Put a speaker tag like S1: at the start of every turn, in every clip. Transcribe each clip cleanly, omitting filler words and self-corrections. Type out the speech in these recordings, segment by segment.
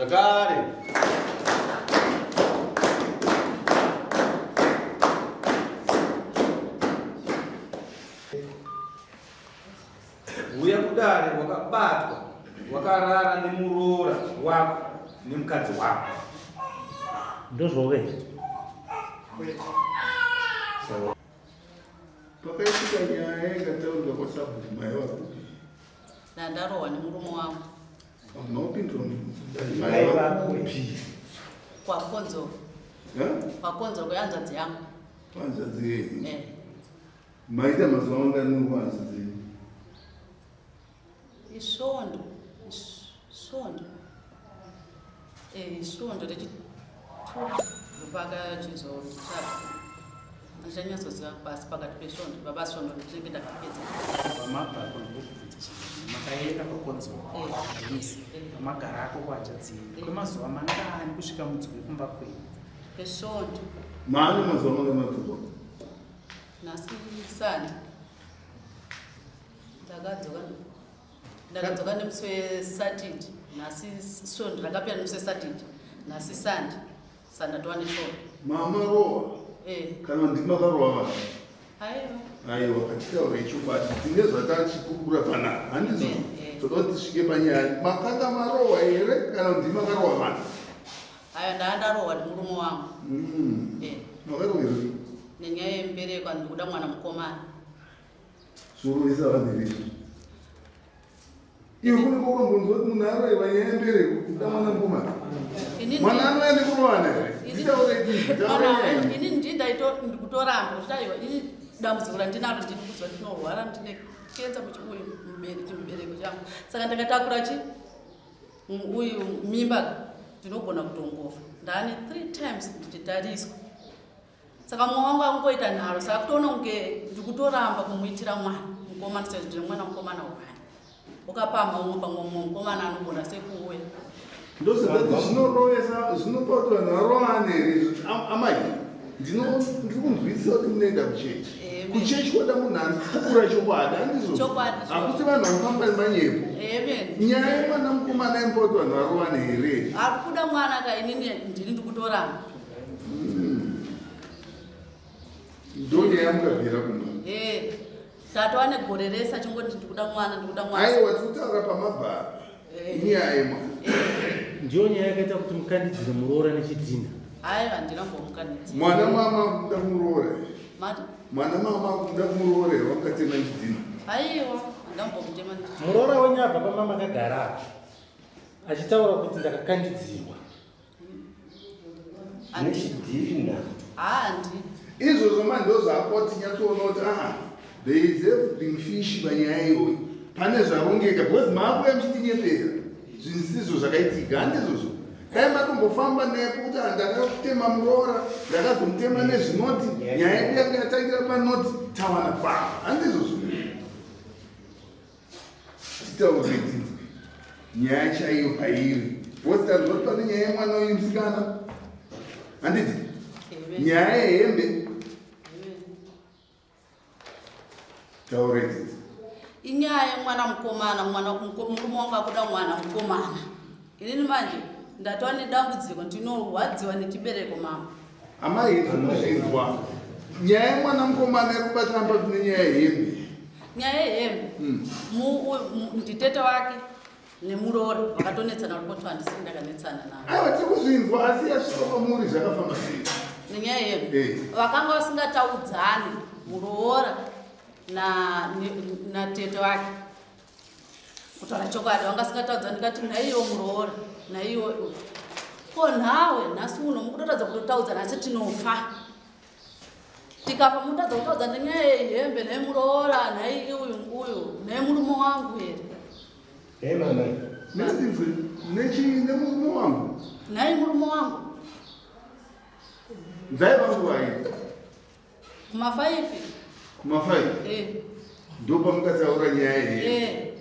S1: Zvakare. Uya kudare wakabatwa wakarara nemuroora wako nemukadzi wako.
S2: Ndozvove.
S3: Pakaitika nyaya ikataurika kwasabhuku mai vakupi?
S4: Ndandarohwa nemurume wangu.
S3: Hamuna kupindura mubvunzo. Mai vakupi?
S4: Kwakonzoro. Kwakonzoro kwehanzvadzi yangu.
S3: Kwanzvadzi yenyu?
S4: Eh.
S3: Maita mazuva mangani muri kwanzvadzi yenyu?
S4: Isvondo. Isvondo. Eh, isvondo rechitwo ndopakachizotsvaga. Andichanyatsoziva pasi pakati pesvondo baba svondo ndinenge ndakapedza.
S5: Kubva mabva apo ndokubvunza zvakadini makaenda kwakonzoro Dennis pamagarako kuhanzvadzi yenyu kwemazuva mangani kusvika mudzoke kumba kwenyu?
S4: Pesvondo.
S3: Maane mazuva mangani madzoka?
S4: Nhasi Sunday. Ndakadzoka ndakadzoka nemusi weSaturday. Nhasi svondo rakapera nemusi weSaturday. Nhasi Sunday. Saka ndatova nesvondo.
S3: Mama rowa.
S4: Eh.
S3: Kana ndimi makarowa vanhu.
S4: Aiwa.
S3: Aiwa, katitaure chokwadi. Tine zvatachikurukura panapa. Handizvo?
S4: Eh, eh.
S3: Toda kuti tisvike panyaya. Makanga marowa here kana ndimi makarowa vanhu?
S4: Aiwa, ndanga ndarohwa nemurume wangu. Eh.
S3: Makarohwa here?
S4: Nenyaya yembereko handiri kuda mwana mukomana.
S3: Zvorovesa vanhu here izvi? Iwe kune kwakambonzwa kuti munhu aroiwa nyaya yembereko kuda mwana mukomana. Mwana anouya nekurowana here? Nditaure nditaure nyaya.
S4: Ini ndini ndaito ndikutoramba kuti aiwa ini dambudziko randinaro ndini kuzwa ndinorwara ndine kenza muchiuyu mubereki mubereko changu. Saka ndakatakura chi uyu mimba ndinogona kutongofa. Ndane 3 times ndichitariswa. Saka mumwe wangu akungoita nharo saka kutoona kunge ndikutoramba kumuitira mwana mukomana sezvo ndine mwana mukomana one ukapamha umwe pamwe mumwe mukomana anogona sekuuya.
S3: Ndosaka zvinorovesa zvinopa kuti vanhu varovane here izvo amai ndino ndiri kunzwisisa kuti munoenda kuchechi kuchechi koda munhu anopupura chokwadi handizvo hakusi vanhu vanofamba nemanyepo nyaya yemwana mukomana inopa kuti vanhu varovane here
S4: ari kuda mwana ka inini ndini ndikutoramba
S3: Ndonyaya yamukabvira kumba.
S4: Eh. Tatova negore rese achingoti ndikuda mwana ndikuda mwana.
S3: Aiwa tikutaura pamabva. Eh. Nyaya yemwana.
S4: Eh.
S2: Ndiyo nyaya yakaita kuti mukandidzire muroora nechidhinha.
S4: Aiwa handina kumbomukandidza.
S3: Mwana mama kuda kumuroora.
S4: Mati?
S3: Mwana mama kuda kumuroora here wakatema chidhinha?
S4: Aiwa handina kumbomutema nechidhinha.
S2: Muroora wenyu abva pamama akagara apa achitaura kuti ndakakandidzirwa.
S6: Nechidhina.
S4: Handi.
S3: Izvozvo manje ndozvapo tinyatsoona kuti ah there is everything fish panyaya iyoyi. Pane zvarongeka because maakuya muchitinyepera zvisizvo zvakaitika handizvozvo. Dai matombofamba nepo kuti ah, ndakatema muroora ndakazomutema nezvinoti nyaya yedu yanga yatangira panoti tawana pa handizvozvo. Titaure tinzwe nyaya chaiyo pairi because tanzwa kuti pane nyaya yemwana uyu musikana handiti nyaya yehembe taure tinzwe
S4: inyaya yemwana mukomana mwana murume wangu akuda mwana mukomana inini manje ndatova nedambudziko ndinorwadziwa nechibereko mama
S3: Amai kuzvinzwa nyaya yemwana mukomana iri kubatana papi nenyaya yehembe?
S4: Nyaya yehembe nditete wake nemuroora vakatonetsana vari handisi ndakanetsana navo.
S3: Aiwa tiri kuzvinzwa asi yasvika kwamuri zvakafamba sei?
S4: Nenyaya yehembe eh. Vakanga vasingataudzani muroora natete wake kutaura chokwadi vanga singatadza ndikati nhaiwo muroora nhaiwo ko nhawe nhasi uno mukutoratidza kutotaudza nhasi tinofa tikafa mutadza kutaudza nenyaya yehembe nhai muroora nhai uyu uyu nhai murume wangu here
S6: Hey mama.
S3: Nemurume wangu.
S4: Nhai murume wangu.
S3: Dzaiva nguvai?
S4: Kumafaifi.
S3: Kumafaifi?
S4: Eh.
S3: Ndopamukataura nyaya here?
S4: Eh.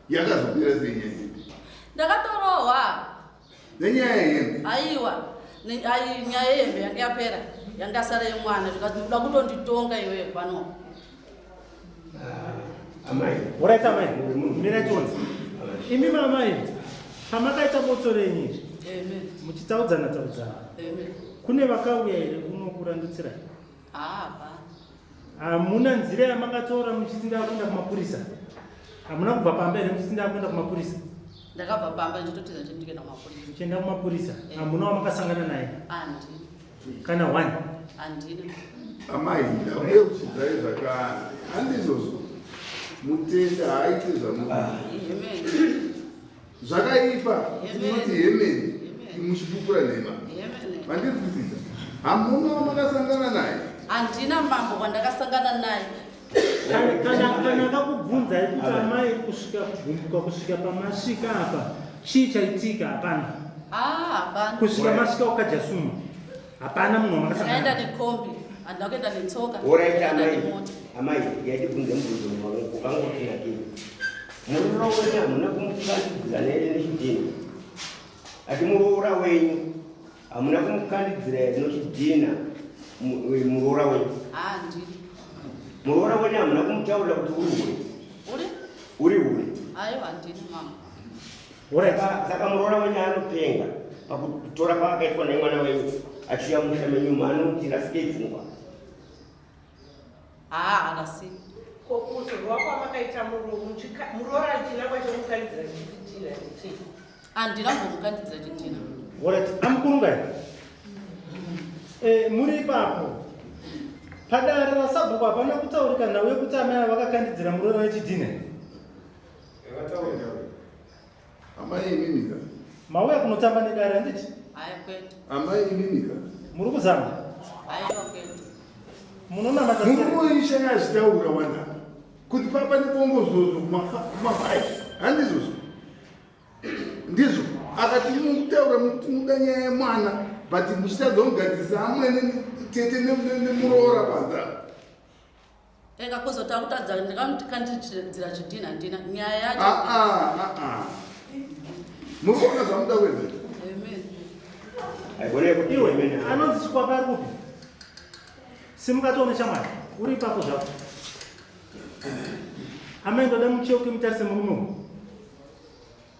S3: Yakazopera sei nyaya iyi?
S4: Ndakatorohwa.
S3: Nenyaya yehembe?
S4: Aiwa. Ai nyaya yehembe yanga yapera. Yanga sara yemwana zvikati uda kutonditonga iwewe pano.
S6: Ah, amai.
S2: Uraita amai. Mira tionzi. Imi mamai. Pamakaita botso renyu iri.
S4: Amen.
S2: Muchitaudzana taudzana.
S4: Amen.
S2: Kune vakauya here kunokurandutsirai?
S4: Hapana.
S2: Hamuna nzira yamakatora muchiti ndakuenda kumapurisa? Hamuna kubva pamba here muchiti ndakuenda kumapurisa?
S4: Ndakabva pamba ndichitotiza ndichiti ndikuenda kumapurisa.
S2: Muchienda kumapurisa, hamuna wamakasangana naye?
S4: Handina.
S2: Kana one?
S4: Handina.
S3: Amai, ndakuyeuchidzai zvakare, handizvozvo? Mutenda haaite zvamunoita.
S4: Amen.
S3: Zvakaipa tinoti hemeni muchipupura nhema.
S4: Amen.
S3: Mandinzwisisa? Hamuna wamakasangana naye?
S4: Handina mambo wandakasangana naye.
S2: Kana akakubvunzai kuti amai kusvika kugumbuka kusvika pamasvika apa chii chaitika, hapana?
S4: Hapana.
S2: Kusvika masvika ukajasuma hapana munhu wamakasangana
S4: Ndakaenda
S2: naye.
S4: nekombi, handina kuenda netsoka.
S6: Alright,
S4: ndakaenda
S6: amai.
S4: nemota.
S6: Amai, yatibvunze mubvunzo wakangoti nakei. Muroora wenyu hamuna kumukandidzira nechidhina. Ati muroora wenyu hamuna kumukandidzira here nechidhina muroora wenyu?
S4: Handina.
S6: Muroora wenyu hamuna kumutaurira kuti uri hure?
S4: Uri?
S6: Uri hure.
S4: Aiwa, handina mama.
S2: Alright.
S6: Saka muroora wenyu anopenga pakutora paakaitwa nemwana wenyu achiuya musha menyu, anoti rasikei pfungwa.
S4: Harasiki.
S7: Ko kuzorwa kwamakaita muroora chinangwa chomukandidzira chidhina ndechii?
S4: Handina kumbomukandidzira chidhina.
S2: Alright, amukurungai. Muri ipapo padare rasabhuku hapana kutaurika nhau yekuti amai ava vakakandidzira muroora nechidhina.
S3: Amai imimika.
S2: Mauya kunotamba nedare, handiti?
S4: Haya, kwete.
S3: Amai imimika.
S2: Muri kuzama?
S4: Aiwa, kwete.
S2: Munonamata?
S3: Murume ishaya achitaura wanda kuti papa nebongozozo kuma5, handizvozvo? Ndizvo akati mukutaura muda nyaya yemwana, but muchitadza kugadzirisa amwene, tete nemuroora panza.
S4: Eka kuzota kutadza ndikamukandidzira chidhina, handina nyaya yacho.
S3: Aa, muri kuona zvamuda kuedza?
S4: Amen.
S6: Haigone kuti
S2: Iwe
S6: amen.
S2: anonzi Chikwapa ari kupi? Simukatione shamwari, uri ipapo zvako. Amai, ndoda mucheuke mutarise murume uyu.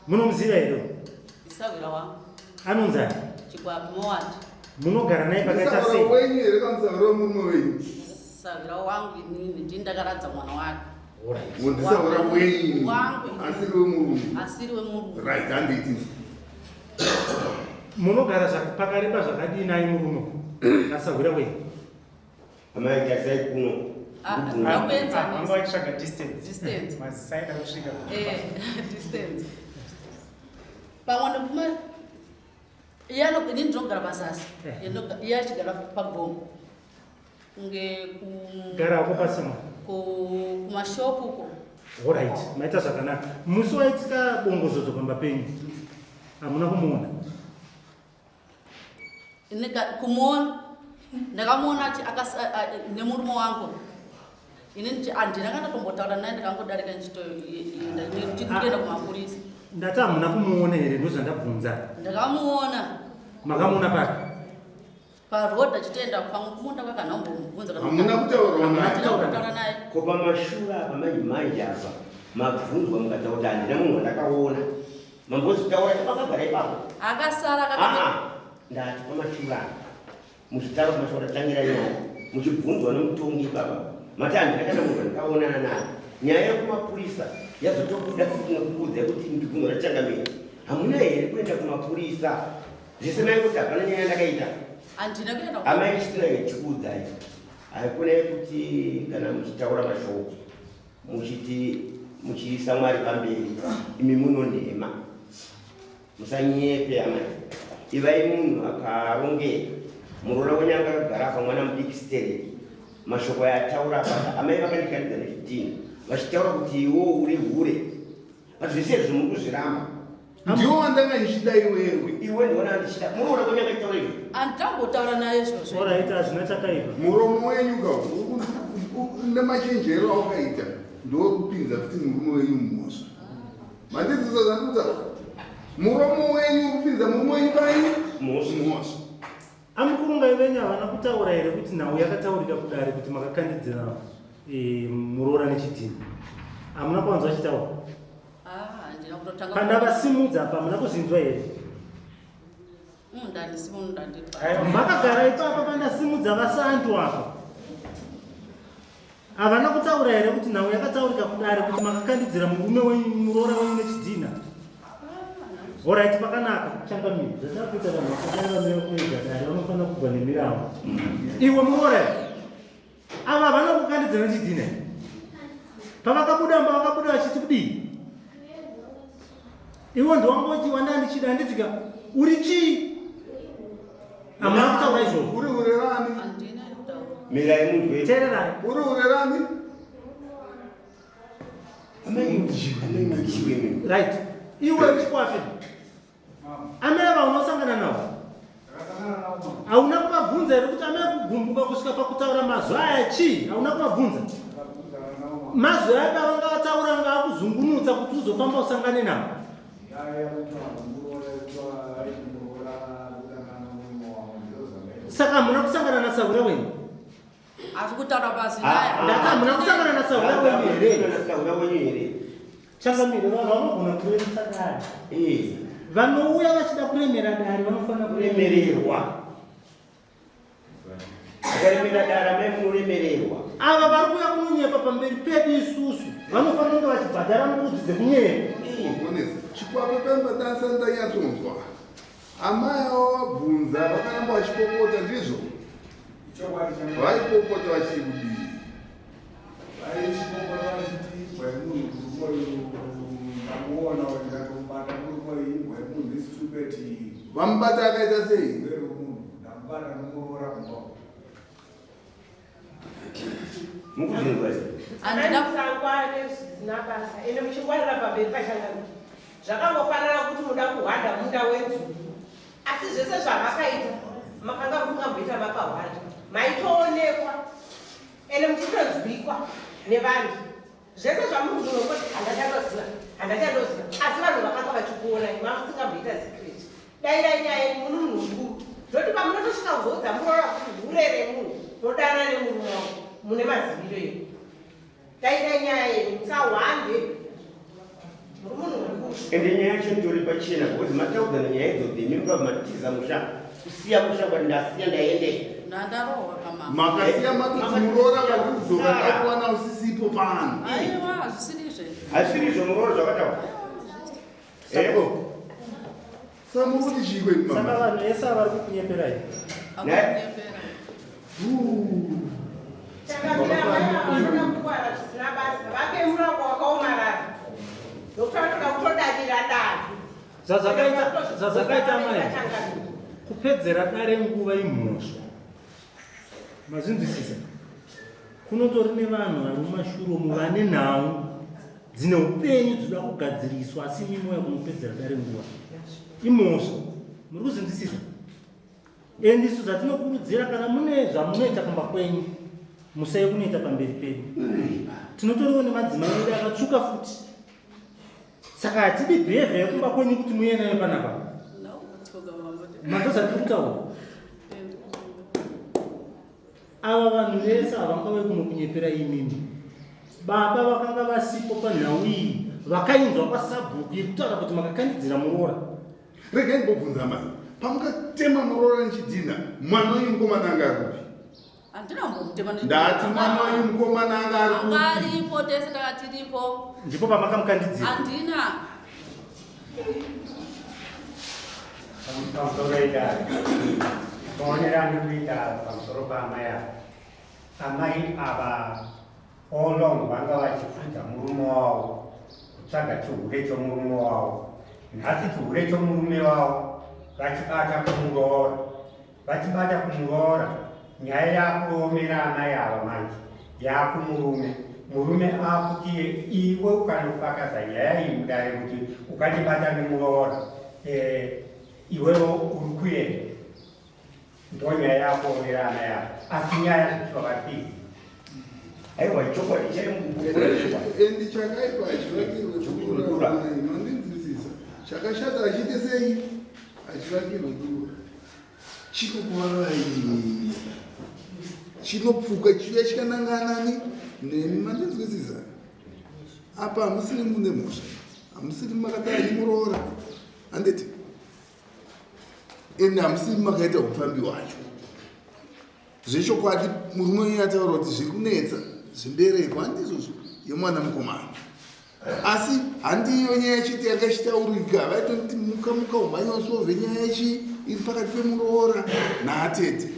S2: Munomuziva here?
S4: Isawira wangu.
S2: Anonzi ani?
S4: Chikwapi Mowati.
S2: Munogara naye pakaita
S3: Musawira
S2: sei?
S3: wenyu here kana musawira wemurume wenyu?
S4: Sawira wangu inini, ndini ndakaradza mwana wake.
S2: Alright.
S3: Ndisawira wenyu
S4: Wangu.
S3: asiri wemurume?
S4: Asiri wemurume.
S3: Right, handiti?
S2: Munogara pakareba zvakadii naye murume uyu nasahwira wenyu?
S6: Amai, tarisai kuno.
S4: Ah, ndakuenzanisa.
S5: Vanga vachitsvaga distance.
S4: Distance.
S5: Mazisa aida kusvika.
S4: Distance pamwe nekuma iye inini ndinogara pazasi. Iye achigara pagomo kunge
S2: Garako pasima.
S4: Kumashopu uko.
S2: Alright, maita zvakanaka. Musi waitika bongozozo pamba penyu hamuna kumuona?
S4: Kumuona ndakamuona nemurume wangu. Ini handina kana tombotaura naye, ndikangodarika ndichitoenda kumapurisa.
S2: Ndati hamuna kumuona here, ndozvandabvunza.
S4: Ndakamuona.
S2: Makamuona papi?
S4: Paroad achitoenda pamwe kumunda kwake, handina kumbomubvunza kana
S3: Hamuna kutaurawo naye?
S4: Handina kutaura naye.
S6: Ko pamashure apa manje manje apa mabvunzwa mukataura kuti handina munhu wandakaona, mambozvitaura pakagara ipapo?
S4: Akasara.
S6: Aa, ndati pamashure apa muchitaura kumashoko tatangira nyaya, muchibvunzwa nomutongi ipapa, mati handina kana munhu wandakaonana naye. Nyaya yekumapurisa yazotobuda futi nekukuudza kuti ndibvunzo rachangamira, hamuna here kuenda kumapurisa zvisinai kuti hapana nyaya yandakaita?
S4: Handina kuenda.
S6: Amai, chisina chikuudzai, haikuna kuti kana muchitaura mashoko muchiti muchiisa Mwari pamberi, imi munonhema. Musanyepe amai, ivai munhu akarongeka. Muroora wenyu anga akagara apa, mwana mudiki stereki. Mashoko ayataura apa, amai vakandikandidza nechidhina vachitaura kuti iwo uri hure, but zvese izvi muri kuzviramba.
S3: Ndiwo wandanga ndichida iwewe.
S6: Iwe ndiona ndichida muroora wenyu akataura izvo.
S4: Handitambotaura naye izvozvo.
S2: Alright, hazvina chakaipa.
S3: Muromo wenyu ka nemachenjero awakaita ndokupinza futi murume wenyu mumhosva. Mandinzwisa zvandikutaura? Muromo wenyu uri kupinza murume wenyu pai?
S6: Mhosva.
S3: Mhosva.
S2: Amukurungai venyu havana kutaura here kuti nhau yakataurika kudare kuti makakandidzira muroora nechidhina? Hamuna kuvanzwa achitaura?
S4: Ah, handina kutotanga.
S2: Pandavasimudza apa hamuna kuzvinzwa here? Makagara ipapa pandasimudza vasantu apa. Havana kutaura here kuti nhau yakataurika kudare kuti makakandidzira murume wenyu muroora wenyu nechidhinha? Horaiti pakanaka changamire zvatakuita vanhu vakadai vanouya kunoedza dare vanofanira kubva nemirawo. Iwe muroora ava havana kukandidzira nechidhinha here? Pavakabuda mba vakabuda vachiti kudii? Iwe ndiwangoti wandandichida handitika uri chii? Hamuna kutaura izvozvo.
S3: Uri urerani?
S6: Mirai munzwe.
S2: Teererai.
S3: Uri urerani?
S2: Right. Iwe chikwafe. Amai ava unosangana navo. Hauna kuvabvunza here kuti amai kugumbuka kusvika pakutaura mazwi aya chii? Hauna kuvabvunza. Mazwi aya pavanga vataura anga akuzungunutsa kuti uzofamba usangane navo. Saka hamuna kusangana nasahwira wenyu?
S4: Asi kutaura pasi ah,
S2: ndati hamuna kusangana nasahwira wenyu here?
S6: Nasahwira wenyu here?
S2: Changamire, vanhu vanogona kuremesa dare. Eh. Vanouya vachida kuremera dare vanofanira kuremererwa.
S6: Akaremera dare amai munoremererwa.
S2: Ava vari kuuya kunonyepa pamberi pedu isusu vanofanira kunge vachibhadhara mbudzi dzekunyepa.
S3: Chikwape pemba dansa ndanyatsonzwa. Amai avo vabvunza vakaramba vachipopota ndizvo? Vaipopota vachiti kudii?
S8: Vaichipopota vachiti imbwa yemunhu murume uyu ndamuona uyu ndatomubata murume uyu imbwa yemunhu istupid.
S3: Vamubata akaita sei?
S8: Munhu ndamubata nomuroora kumba uko.
S6: Mukuzvinzwa here?
S4: Handina
S7: Musangware zvisina basa ende muchingwarira pamberi pachangamire. Zvakangofanana kuti muda kuhwanda munda wenzungu asi zvese zvamakaita makanga musingamboita makahwanda maitoonekwa ende muchitonzwikwa nevanhu zvese zvamuri kuzonongoti handachandoziva handachandoziva asi vanhu vakanga vachikuonai mamusingamboita secret dairai nyaya yenyu muni munhu mukuru zvoti pamunotosvika kuzoudza muroora kuti hure remunhu rodana nemurume wangu mune maziviro enyu dairai nyaya yenyu musahwande muri munhu mukuru
S6: Ende nyaya yacho itori pachena because mataudzana nyaya idzodzo imi mukabva matiza musha kusiya musha kwati ndasiya ndaendei.
S4: Ndandarohwa pamama.
S3: Makasiya matoti muroora vari kudzoka ndakuwana usisipo pano.
S4: Aiwa hazvisirizvo.
S6: Hazvisiri izvo muroora zvakataura. Eko.
S3: Saka muri kuti chiiko imi
S2: Saka
S3: mama?
S2: vanhu vese ava vari kukunyeperai.
S4: Akunyepera.
S7: Changamira amai ava vanoda kungwara zvisina basa vape murango wakaomarara nokuti vanoda kutodavira dare
S2: Zvazvakaita zvazvakaita amai kupedzera dare nguva imhosva. Mazvinzwisisa? Kunotori nevanhu vari mumashure umu vane nhau dzine upenyu dzinoda kugadziriswa asi imi mouya kunopedzera dare nguva. Imhosva. Muri kuzvinzwisisa? And isu zvatinokurudzira kana mune zvamunoita kumba kwenyu musai kunoita pamberi pedu. Tinotoriwo nemadzimai edu akatsvuka futi. Saka hatidi behavior yekumba kwenyu kuti muuye nayo panapa. Manzwa zvatiri kutaura? Ava vanhu vese havangave kunokunyepera imimi. Baba vakanga vasipo panhau iyi vakainzwa kwasabhuku iri kutaura kuti makakandidzira muroora.
S3: Regai ndimbobvunza amai. Pamukatema muroora nechidhinha, mwana wenyu mukomana anga ari kupi?
S4: Handina kumbomutema
S3: Ndati mwana wenyu mukomana anga ari kupi?
S4: Anga aripo tese tanga tiripo.
S2: Ndipo pamakamukandidzira.
S4: Handina.
S9: Pamusoro idare. Maonero andikuita pamusoro paamai ava. Amai ava all along vanga vachifudza murume wavo kutsvaga chihure chomurume wavo. Nhasi chihure chomurume wavo vachibata kumuroora. Vachibata kumuroora nyaya yakuomera amai ava manje yakumurume. Murume akuti iwe ukanofakaza nyaya iyi mudare kuti ukandibata nemuroora eh, iwewo uri kuenda. Ndonyaya yakuomera amai ava asi nyaya zvichiva vari kuiziva.
S6: Aiwa chokwadi chaimukubuda.
S3: Endi chakaipa hachivakirwe dura. Mandinzwisisa. Chakashata hachiite sei? Hachivakirwe dura. Chinokuvarai imimi. Chinopfuka chiya chikanangana ni nemi mandinzwisisa. Apa hamusiri mune mhosva. Hamusiri makadai muroora. Handiti? Ende hamusi makaita upfambi hwacho. Zvechokwadi murume wenyu ataura kuti zviri kunetsa zvembereko, handizvozvo, yemwana mukomana. Asi handiyo nyaya chete yanga ichitaurika. Vaitoti muka muka umhanya usove nyaya yechi iri pakati pemuroora naatete.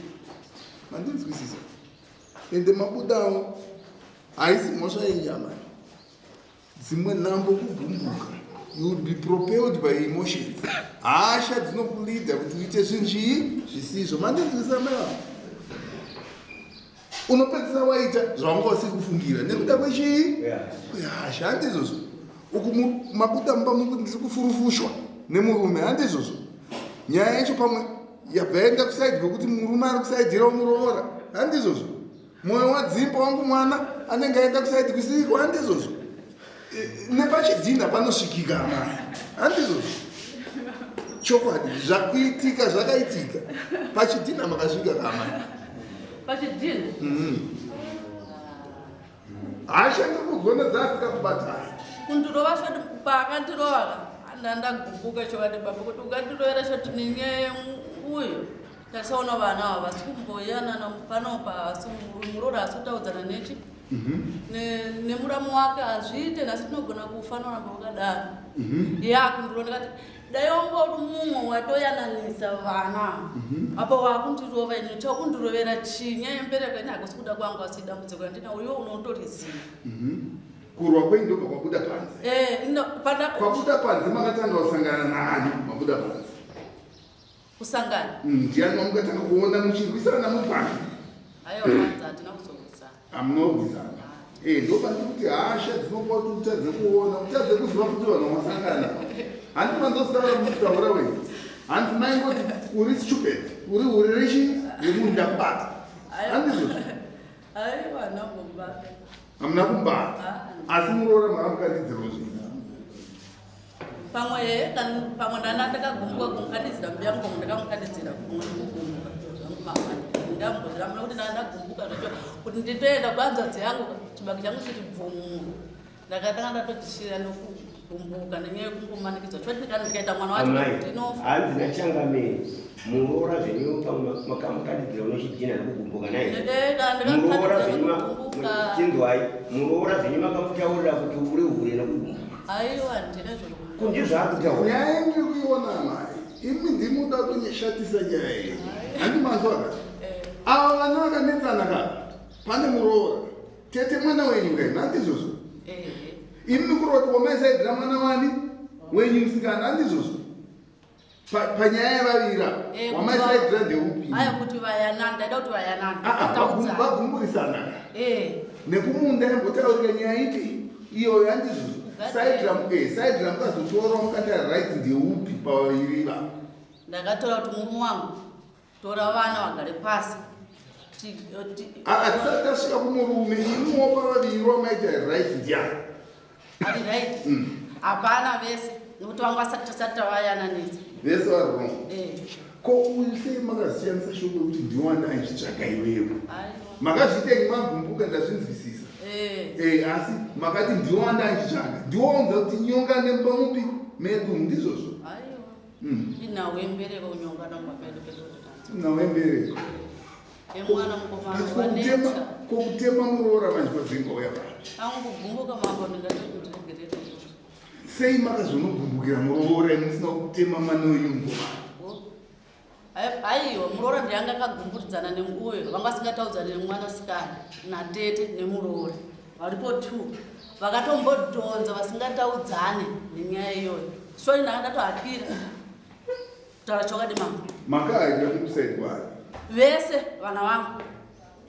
S3: Mandinzwisisa? Ende mabudawo, haisi mhosva yenyama. Dzimwe nhambo kugumbuka, you will be propelled by emotions. Hasha dzinokuleada kuti uite zvinhu chii zvisizvo. Mandinzwisisa, mai vangu? Unopedzisa waita zvawanga usiri kufungira nekuda kwechii? Kwehasha, handizvozvo? Uku mabuda mumba mukuti ndiri kufurufushwa nemurume, handizvozvo? Nyaya yacho pamwe yabva yaenda kuside kwekuti murume ari kusaidhirawo muroora, handizvozvo? Mwoyo wadzimba wangu, mwana anenge aenda kuside kusiko, handizvozvo? Nepachidhinha panosvikika, amai, handizvozvo? Chokwadi zvakuitika zvakaitika pachidhinha, makasvika kamai?
S4: Pachidhinha.
S3: Hasha ndikudzona dzaasika kubatana.
S4: Kundirova shoti, paakandirova ndandagumbuka chokwadi baba, kuti ukandirovera shoti nenyaya uyu. Tasaona vana ava vasi kumboyanana panopa, asi muroora asi kutaudzana nechi nemuramu wake, hazviite. Nhasi tinogona kufa, noramba wakadaro. Ya, kundirova ndikati dai wangori mumwe watoyananisa vana apa wakundirova ini. Chakundirovera chii? Nyaya yembereko ini hakusi kuda kwangu, asi dambudziko randina uyo unotoriziva.
S3: Kurwa kwenyu ndobva kwabuda panze.
S4: Eh, pada
S3: Kwabuda panze, makatanga kusangana nani mabuda panze?
S4: Kusangana?
S3: Ndiani wamukatanga kuona muchirwisana mupanze?
S4: Aiwa, panze hatina kuzorwisana.
S3: Hamunorwisana. Ndopandi kuti hasha dzinopa kuti utadze kuona, utadze kuziva kuti vanhu vasangana. Handi manzotaura mutaura wei, hanzi maingoti uri stupid, uri uri rechi remunhu, ndakubata, handizvozvo?
S4: Aiwa, nambomubata.
S3: Hamuna kumubata, asi muroora makamukandidzirwa zvinhu.
S4: Pamwe pamwe ndana ndakagumbuka kumukanidzira mbuya yangu, pamwe ndakamukanidzira kumwe nekugumbuka zvangu. Ndambozviramuna kuti ndanga ndagumbuka zvacho kuti nditoenda kuhanzvadzi yangu, chibaki changu chiti bvumu. Ndakatanga ndatochisvira nokugumbuka nenyaya yekungomanikidzwa choti kana ndikaita mwana wacho
S6: Amai,
S4: ndinofa.
S6: Hanzi nachangamiri, muroora zvenyu makamukanidzira unochidhina nekugumbuka naye.
S4: Kana
S6: Muroora
S4: ndakamukanidzira
S6: zvenyu
S4: nekugumbuka.
S6: Chinzwai, muroora zvenyu makamutaurira kuti uri hure nekugumbuka?
S4: Aiwa, ndine zviro.
S6: Kundizvaakutaura.
S3: Nyaya ndiri kuiona, mai, imi ndimuda kunyeshatisa nyaya iyi, handi manzwa ka? Ava vana vakanetsana ka, pane muroora, tete mwana wenyu kai, handizvozvo? Imi kuroti wamaisaidhira mwana wani wenyu musikana, handizvozvo? Panyaya yevaviri apa, wamaisaidhira ndeupi?
S4: Aya, kuti vayanani, ndaida kuti vayanani.
S3: Ah, ah,
S4: Taudzana.
S3: Vagumburisana nekumunda yambotaurika nyaya ipi iyoyo, handizvozvo? Side ramukazotora mukati right ndeupi pavaviri ivava?
S4: Ndakatora kuti murume wangu, tora vana vagare pasi.
S3: Ah, tisati tasvika kumurume, imuwo pavaviri wamaita right ndiani?
S4: Ari right hapana, vese, nekuti vanga vasati tisati tavayananisa.
S3: Vese vari wrong. Ko uyu sei makazishandisa shoko rekuti ndiwani aichitsvaga iwewe?
S4: Aiwa.
S3: Makazviita imagumbuka, ndazvinzwisisa. Asi makati ndiwani aichitsvaga, ndiwounza kuti nyonga nemba mupi medu, ndizvozvo?
S4: Aiwa. Inhau yembereko, kunyongana mumba medu pedu.
S3: Nhau yembereko.
S4: Yemwana mukomana.
S3: Asi kokutema
S4: Wanetsa.
S3: Kokutema muroora manje padzinga uya papi?
S4: Angugumbuka mambo, ndingatoti ndiregerere.
S3: Sei makazonogumbukira muroora musina kutema mwana wenyu mukomana?
S4: Aiwa, muroora ndiyanga akagumburidzana neuyo, vanga vasingataudzani nemwanasikana natete nemuroora varipo two, vakatombodhonza vasingataudzane nenyaya iyoyo. So ndanga ndatohakira kutaura chokwadi, mama.
S3: Makahaikira kukuside kwani?
S4: Vese vana vangu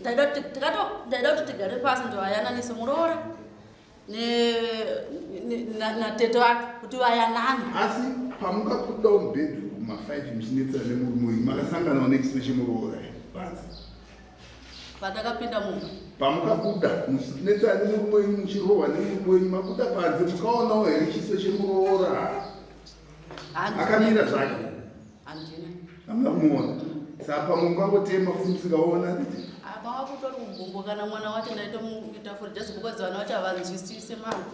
S4: ndaida kuti tigare pasi, ndivayananise muroora natete wake kuti vayanane.
S3: Asi pamukabudawo mubedroom kuma5 muchinetsana nemurume wenyu, makasanganawo nechiso chemuroora here panze?
S4: Pandakapinda mumba?
S3: Pamukabuda muchinetsana nemurume wenyu, muchirohwa nemurume wenyu, mabuda panze, mukaonawo here chiso chemuroora akamira zvake?
S4: Handina.
S3: Hamuna kumuona, saka pamwe mukangotema futi musikaona, handiti?
S4: Panga kutori kugumbuka mwana wacho, ndaitomuita for just because vana vacho havanzwisise mama,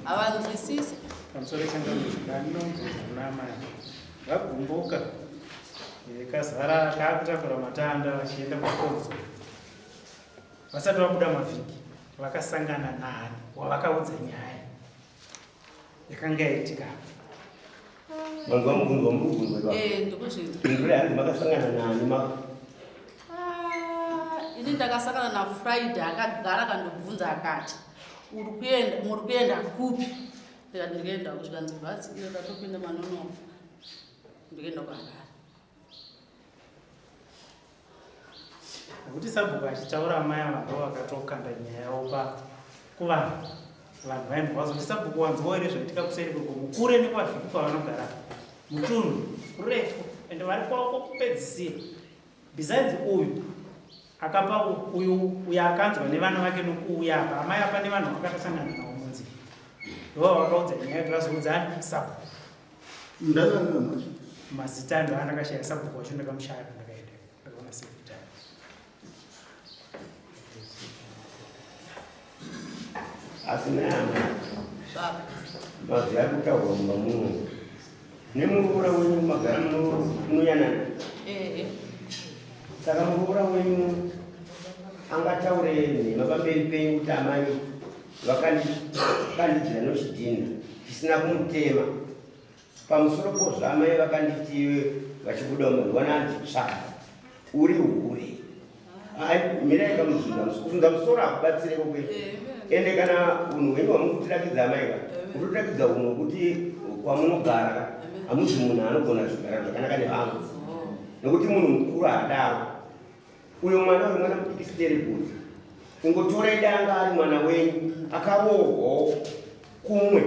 S4: havanzwisise.
S5: Pamusoro, changamire, ndaninobvunza kuna amai vagumbuka. Kazara kaakutakura matanda vachienda kukonzo. Vasati vabuda mavhiki vakasangana nani wavakaudza nyaya yakanga yaitika.
S6: Manzwa mubvunzo wamuri kubvunzwa ipapo?
S4: Eh, ndikuzvinzwa.
S6: Pindura hanzi makasangana nani ma
S4: Ah, ini ndakasangana naFriday akagara akandibvunza akati uri kuenda muri kuenda kupi? Ndikati ndikuenda kusvika bhazi iyo ndatopinda manonoka ndikuenda kuHarare.
S5: Nekuti sabhuku achitaura amai ava ndo vakatokanda nyaya yavo pa kuvanhu. Vanhu vaimbwa vazoti sabhuku wanzwawo here zvaitika kuseri kwegomo kure nekwavhiki kwavanogara mutunhu kurefu ende vari kwavo kwokupedzisira. Besides uyu akapa uyu uyo akanzwa nevana vake nokuuya apa amai apa nevanhu vakatosangana navo munzira ndova vakaudza nyaya kuti vazoudza sabhuku.
S3: Ndakanga manje.
S5: Mazita ndo andakashaya sabhuku wacho ndakamushaya pandakaenda ndakaona sekretary.
S6: Asi nayama mazwi ari kutaurwa mumba muno nemuroora wenyu magara munoyanana.
S4: Ehe.
S6: Saka muroora wenyu angataure nhema pamberi penyu kuti amai vakandidzira nochidhinha chisina kumutema. Pamusoro pozvo amai vakanditi vachibuda munhu wananditsva uri hure. Mirai kamuzvunza kuzunza musoro hakubatsire kokwe. Ende kana unhu hwenyu hwamukutirakidza amai ka kutotirakidza unhu hwekuti kwamunogara ka hamuzi munhu anogona zvigara zvakanaka nevamwe. Nekuti munhu mukuru haadaro. Uyo mwana uyu mwana mudiki steribhuzi. Kungotorai danga ari mwana wenyu akaroorwawo kumwe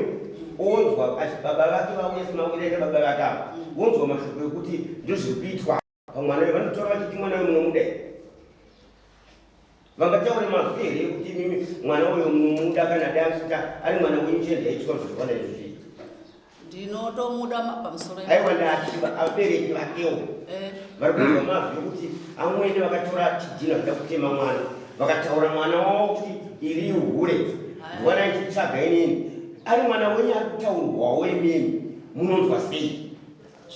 S6: onzwa baba vake vauya semawira aita baba vake ava vonzwa mashoko ekuti ndozviri kuitwa pamwana uyu vanotora vachiti mwana uyu munomuda here? Vangataure mazwi here ekuti imimi mwana uyu munomuda kana dai kuti ari mwana wenyu chete ndaiitwa zvakawanda izvo zvii?
S4: Ndinotomuda pamusoro.
S6: Aiwa ndati vabereki vakewo vari kunzwa mazwi ekuti amwene vakatora chidhina kuda kutema mwana vakataura mwana wavo kuti iri hure ndwana ichitsvaga inini ari mwana wenyu ari kutaurwawo imimi munonzwa sei?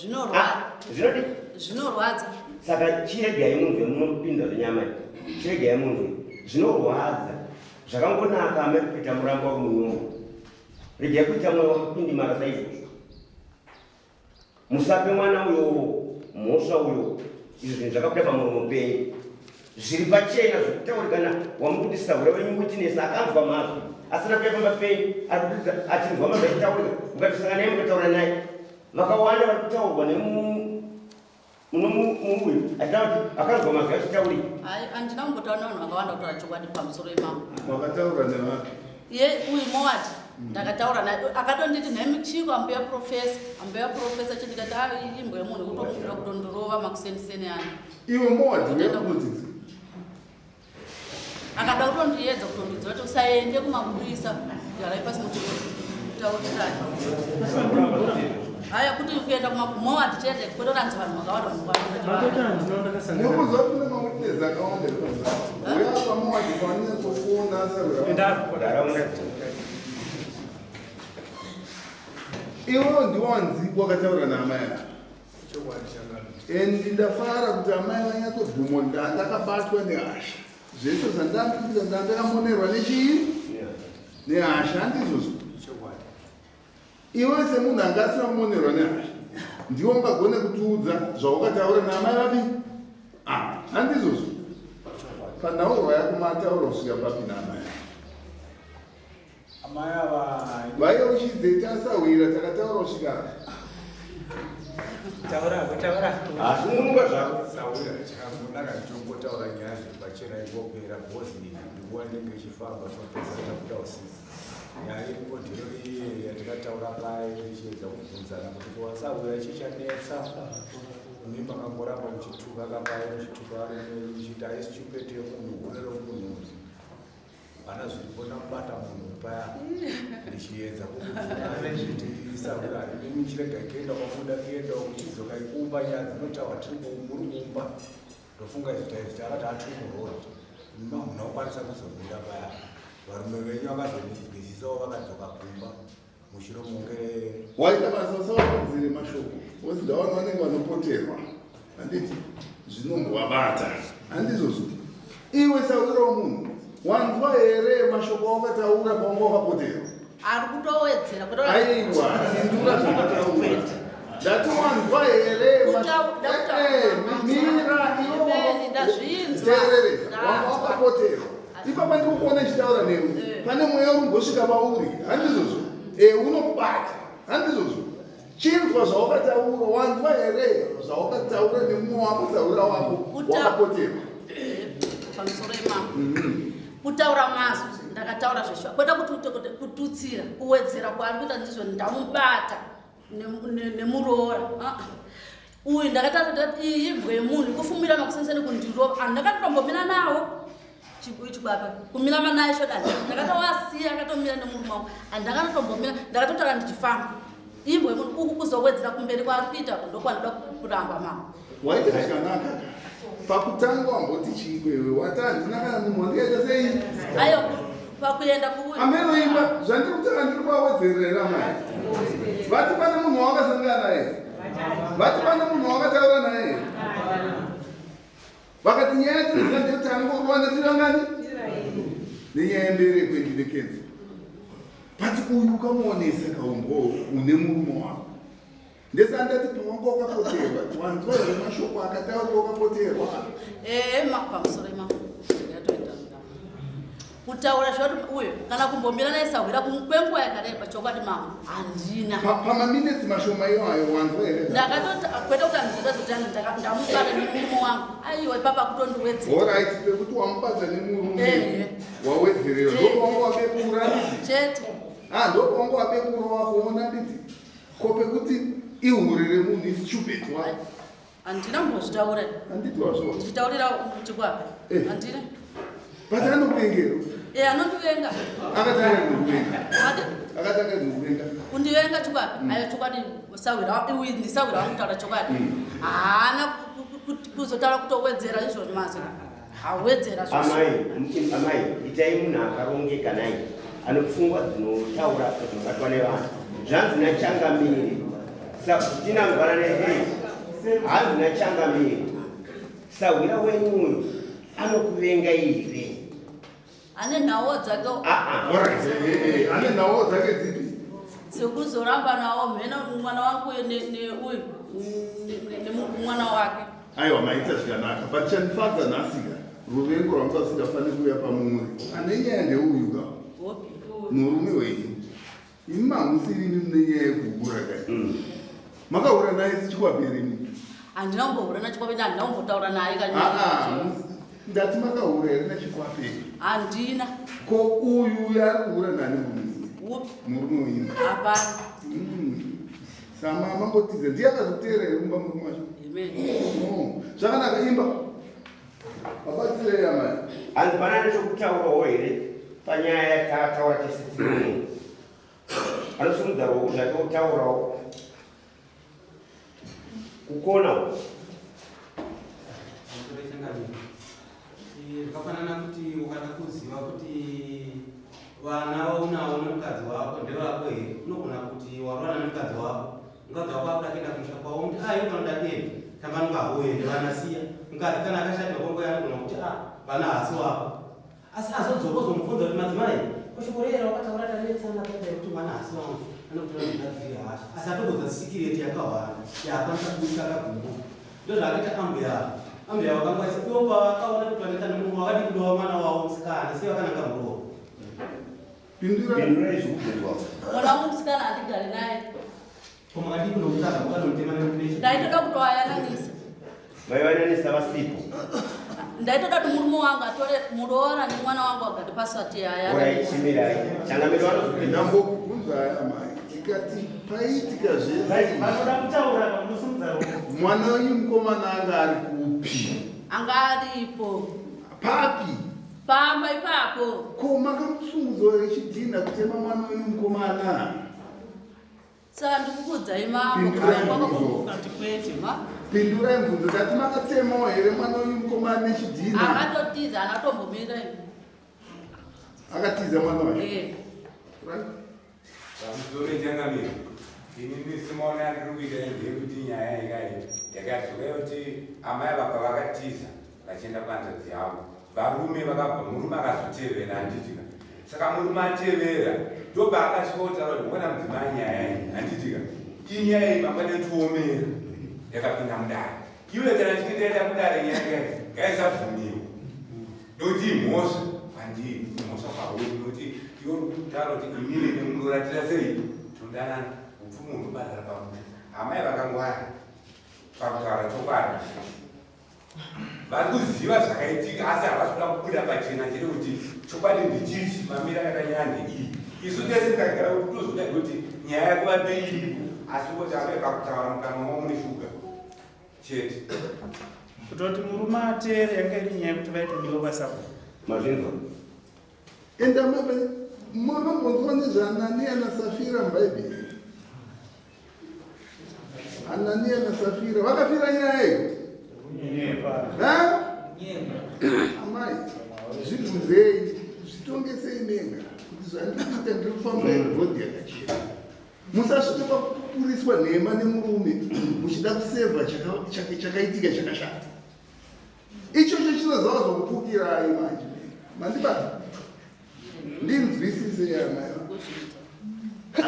S6: Zvinodi?
S4: Zvinorwadza.
S6: Saka chiregai munzwe munopinda zvenyama iyi. Chiregai munzwe zvinorwadza zvakangonaka amai kuita murambo wako munyongo. Regai kuita mwoyo wakapindimara saizvozvo. Musape mwana uyo mhosva uyo izvo zvinhu zvakabuda pamuromo penyu zviri pachena zvekutaurikana wamukuti sahura wenyu witness akanzwa mazwi asina kuya pamba penyu ari kutoita achinzwa mazwi achitaurika mukatosangana naye mukataura naye vakawanda vari kutaurwa nemuuyu achitaura kuti akanzwa mazwi achitaurika.
S4: Hayi, handina kumbotaura nevanhu vakawanda kutaura chokwadi pamusoro imamo.
S3: Wakataura nevanhu?
S4: Ye uyu Mowati ndakataura naye akatonditi nhai chiko ambuya profesa ambuya profesa chindikati ah imbwa yemunhu kutomuda kutondorova makuseniseni ano.
S3: Iwe Mowati unodzidzisa?
S4: Akada kutondiedza kutondiudza kuti usaende kumapurisa garai pasi mutaurirani. Haya kuti kuenda kuMowati chete kwetoranzi vanhu vakawanda vanhu.
S3: Nekuziva kune mawitness akawanda uya paMowati paunonyatsokuona sahura. Iwewo ndiwanzi wakataura naamai ava. And ndafara kuti amai vanyatsobvuma ndandakabatwa nehasha. Zvese zvandandikuita ndandakamonerwa nechii? Nehasha handizvozvo. Iwe semunhu anga asina kumonerwa nehasha ndiwe ungagone kutiudza zvawakataura naamai vapi? Ah, handizvozvo. Panhaurwa yako mataura kusvika papi naamai?
S8: Amai ava
S3: vaiye uchidze tasahwira takataura kusvika
S5: Taura, taura.
S6: Asununguka zvako.
S8: Sahwira chakangonaka ndichongotaura nyaya zviri pachena ingopera bhozi nguva inenge ichifamba tinopedzisa tabuda usiku. Nyaya iripo ndiyo iye yatikataura paye tichiedza kubvunzana kuti kuwasahwira chii chanetsa imi makangoramba muchituka kapaye muchituka varume muchiti haisi chupeti yemunhu hure romunhu hana zviripo ndakubata munhu paya ndichiedza kukuti sahwira imi muchirega kuenda kwamuda kuenda kuchidzoka ikumba nyaya dzinotaurwa tiri muri kumba ndofunga izvi taizvi takati atiri muroad hamuna kukwanisa kuzobuda paya varume venyu vakazonzwisisawo vakadzoka kumba mushure munge
S3: waita basa usawakudzire mashoko ozi ndawana vanenge vanopoterwa. Handiti zvinombovabata. Handizvozvo. Iwe sawira womunhu, wanzwa here mashoko awakataura pawanga wakapoterwa?
S4: Ari kutowedzera.
S3: Aiwa, pindura zvawakataura. Ndati wanzwa here mira
S4: iwe
S3: teereresa wanga wakapoterwa. Ipapa ndiri kuona ichitaura newe. Pane mweya uri pauri. Handizvozvo. Unokubata. Handizvozvo. Chinzwa zvawakataura, wanzwa here zvawakataura nemumwe wako saura wako wakapoterwa?
S4: Pamusoro imambo. Kutaura mazwi ndakataura zveshuwa, kwete kuti kututsira, kuwedzera kwaari kuita ndizvo ndamubata nemuroora. Uyu ndakataura kuti iyi imbwa yemunhu ikufumira makuseniseni kundirova. Ndakatombomira nawo chikwapa kumira manaye shodani. Ndakatowasiya akatomira nemurume wangu. Andakatombomira, ndakatotaura ndichifamba. Imbwa yemunhu uku kuzowedzera kumberi kwaari kuita ndokwanoda kuramba mama.
S3: Waita zvakanaka. Pakutanga wamboti chii kwewe? Wati handina kana munhu wandikaita sei?
S4: Ayo pakuenda kuuyu.
S3: Ameno imba zvandiri kutaura ndiri kuvawedzerera amai. Vati pane munhu wawakasangana naye. Vati pane munhu wawakataura naye. Vakati nyaya yatinoziva ndeyekuti angorwana tirangani nenyaya yembereko ndine kenza. But uyu ukamuonesa kaumbo une murume wako. Ndesandati pawanga wakapoterwa, wanzwa here mashoko akataurwa wakapoterwa?
S4: Pamusoro imambo. Kutaura zvoti uyu kana kumbomira naye sahwira kwenguva yakareba chokwadi mama handina.
S3: Pamaminitsi mashoma iwayo wanzwa here?
S4: Ndakatoti kwete kuti handizoti ndamubata nemurume wangu. Aiwa ipapa kutondiwedzera.
S3: Alright, pekuti wamubata nemurume wawedzerera. Ndopawanga wabekura nditi?
S4: Chete.
S3: Ndopawanga wabekura wakuona nditi? Ko pekuti ihure remunhu istupid wa?
S4: Handina kumbozvitaura.
S3: Handiti wazvo.
S4: Ndichitaurira chikwapa. Handina.
S3: But anokuvengera.
S4: Anondivenga.
S3: Akatanga kukuvenga. Akatanga kukuvenga.
S4: Kundivenga chikwapa. Ayo chokwadi sahwira uyu ndisahwira wangu kutaura chokwadi. Haana kuzotaura kutowedzera izvozvo mazwi. Awedzera
S6: zvozvo. Amai, itai munhu akarongeka naye. Ane pfungwa dzinotaura zvinobatwa nevanhu. Zvanzi nachangamire. Tinangwana nehe. Hanzi nachangamire. Sahwira wenyu uyu anokuvenga here?
S4: Ane nhawo dzake.
S3: Ane nhawo dzake dzipi?
S4: Dzekuzoramba nawo mhena mwana wangu neuyu nemwana wake.
S3: Aiwa maita zvakanaka. But chandifadza nhasika ruvengo rwanga rusingafaniri kuuya pamuri. Ane nyaya ndeuyu ka. Murume wenyu. Imi mamusiri imi mune nyaya yekuhura kai. Makahura naye sichikwaperi imi.
S4: Handina kumbohura nachikwaperi, handina kumbotaura naye kanyaya.
S3: Ndati makahura here nachikwaperi?
S4: Handina.
S3: Ko uyu ari kuhura nani murume? Murume wenyu.
S4: Hapana.
S3: Sama mangotiza ndiye akazoteera here mumba murume wacho?
S4: Amen.
S3: Zvakanaka imba. Vabatsirei amai.
S6: Hanzi pana nechokutaurawo here panyaya yatataura tese tiri. Anosimudza ruoko zvake otaurawo. Kukona.
S10: Zvakafanana kuti ukada kuziva kuti vana vaunawo nemukadzi wako ndevako here, unogona kuti warwana nemukadzi wako, mukadzi wako akuda kuenda kumusha kwavo, muti iwe panoda kuenda tambanuka hauende, vana siya. Mukadzi kana akashatirwa kwenguva anogona kuti vana haasi wako. Asi azodzoka ozomubvunza kuti madzimai, kushoko rera wakataura tanetsana padai kuti mwana haasi wangu, anokutora mukadzi hasha. Asi atogodza sikireti yakawanda yaakwanisa kubudisa akagumbuka. Ndozvaakaita ambuya. Ambuya vakangwaisa ivo pavakaona kuti vanetsana nemurume wakadi kudiwa mwana wavo musikana, sei vakananga muroora?
S6: Pindurai zvekubvunzwa.
S4: Mwana wangu musikana handigari naye.
S10: Ko makadii kunomutsvaga mukanomutema nemupeshi?
S4: Ndaitoda kutoayananisa.
S6: Vaivananisa vasipo.
S4: Ndaitoda kuti murume wangu atore muroora nemwana wangu agati pasati
S6: ayananisa. Chimirai. Changamire vanozopinda.
S3: Ndambokubvunzai amai. Tikati paitika zvese.
S5: Vanoda kutaura pamunosimudza ruoko.
S3: Mwana uyu mukomana anga ari kupi?
S4: Anga aripo.
S3: Papi?
S4: Pamba ipapo.
S3: Ko makamusungudzwa here chidhinha kutema mwana wenyu mukomana?
S4: Saka ndikukuudzai mambo
S3: kuti Pindurai mubvunzo. Ndati makatemawo here mwana wenyu mukomana nechidhinha?
S4: Akatotiza, haana kutombomira.
S3: Akatiza mwana wacho?
S4: Eh.
S3: Right.
S1: Pamusoro changamire.
S8: Inini semaona andiri kuita ndeyekuti nyaya ikai yakadzoka yekuti amai vabva vakatiza vachienda kuhanzvadzi yavo. Varume vakabva, murume akazotevera handitika. Saka murume atevera ndobva akasvika kutaura kuti mwana mudzimai nyaya iyi handitika. Iyi nyaya iyi mangwana yotiomera yakapinda mudare. Iwe kana tichinge taenda kudare nyaya iyi ngaisabvumiwe. Ndokuti imhosva kwandiri, imhosva kwauri nekuti iwe uri kutaura kuti inini nemuroora sei tinodanana upfumi hunobhadhara pamusha. Amai vakangwara pakutaura chokwadi. Vari kuziva zvakaitika asi havasi kuda kubuda pachena chete kuti chokwadi ndichichi mamira akanyaya ndeiyi. Isu tese takagara kuti tozoda kuti nyaya yako vape iripo asi kuti amai pakutaura mukanwa mavo mune shuga chete.
S5: Kutoti murume ateere yanga iri nyaya yekuti vaitodiwa kwasabhuku.
S6: Mazvinzwa?
S3: Enda makambonzwa nezvaAnania naSafira muBhaibheri? Anania naSafira vakafira nyaya iyo. Amai, zvibvunzei, zvitongesei mega kuti zvandiri kuita ndiri kufamba here rodhi yakachena. Musasvike pakupupuriswa nhema nemurume muchida kusevha chakaitika chakashata. Ichocho chinozova zvokupukirai manje. Mandibata? Ndinzwisise amai.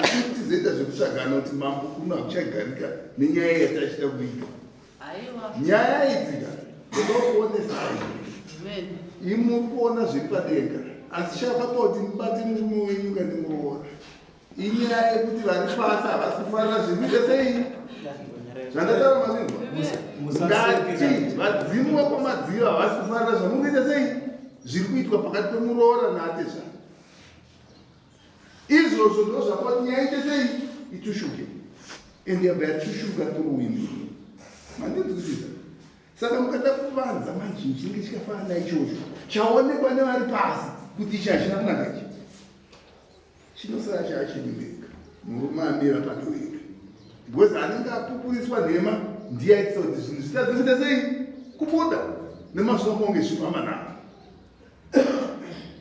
S3: Asi tizoita zvekutsvagana kuti mambo kuno hakuchagarika nenyaya yatachida kuita. Nyaya idzi ka ndokuonesai. Imuri kuona zviri padenga. Asi chakapa kuti mubate murume wenyu kana muroora. Inyaya yekuti vari pasi havasi kufarira zviri kuita sei? Zvandataura mazvinzwa? Ngati vadzimu vekwamadziva havasi kufarira zvamuri kuita sei? Zviri kuitwa pakati pemuroora naatezvara. Izvozvo ndo zvapa kuti nyaya ite sei? Itushuke. Ende yabva yatushuka kuruwindi. Mandinzwisisa? Saka mukada kuvanza manje chinenge chikafanana ichocho chaonekwa nevari pasi kuti ichi hachina kunaka ichi. Chinosara chaachinyu mega murume amira pake wega because anenge apupuriswa nhema ndiye aitisa kuti zvinhu zvitadze kuita sei kubuda nemazuva kunge zvichifamba nako.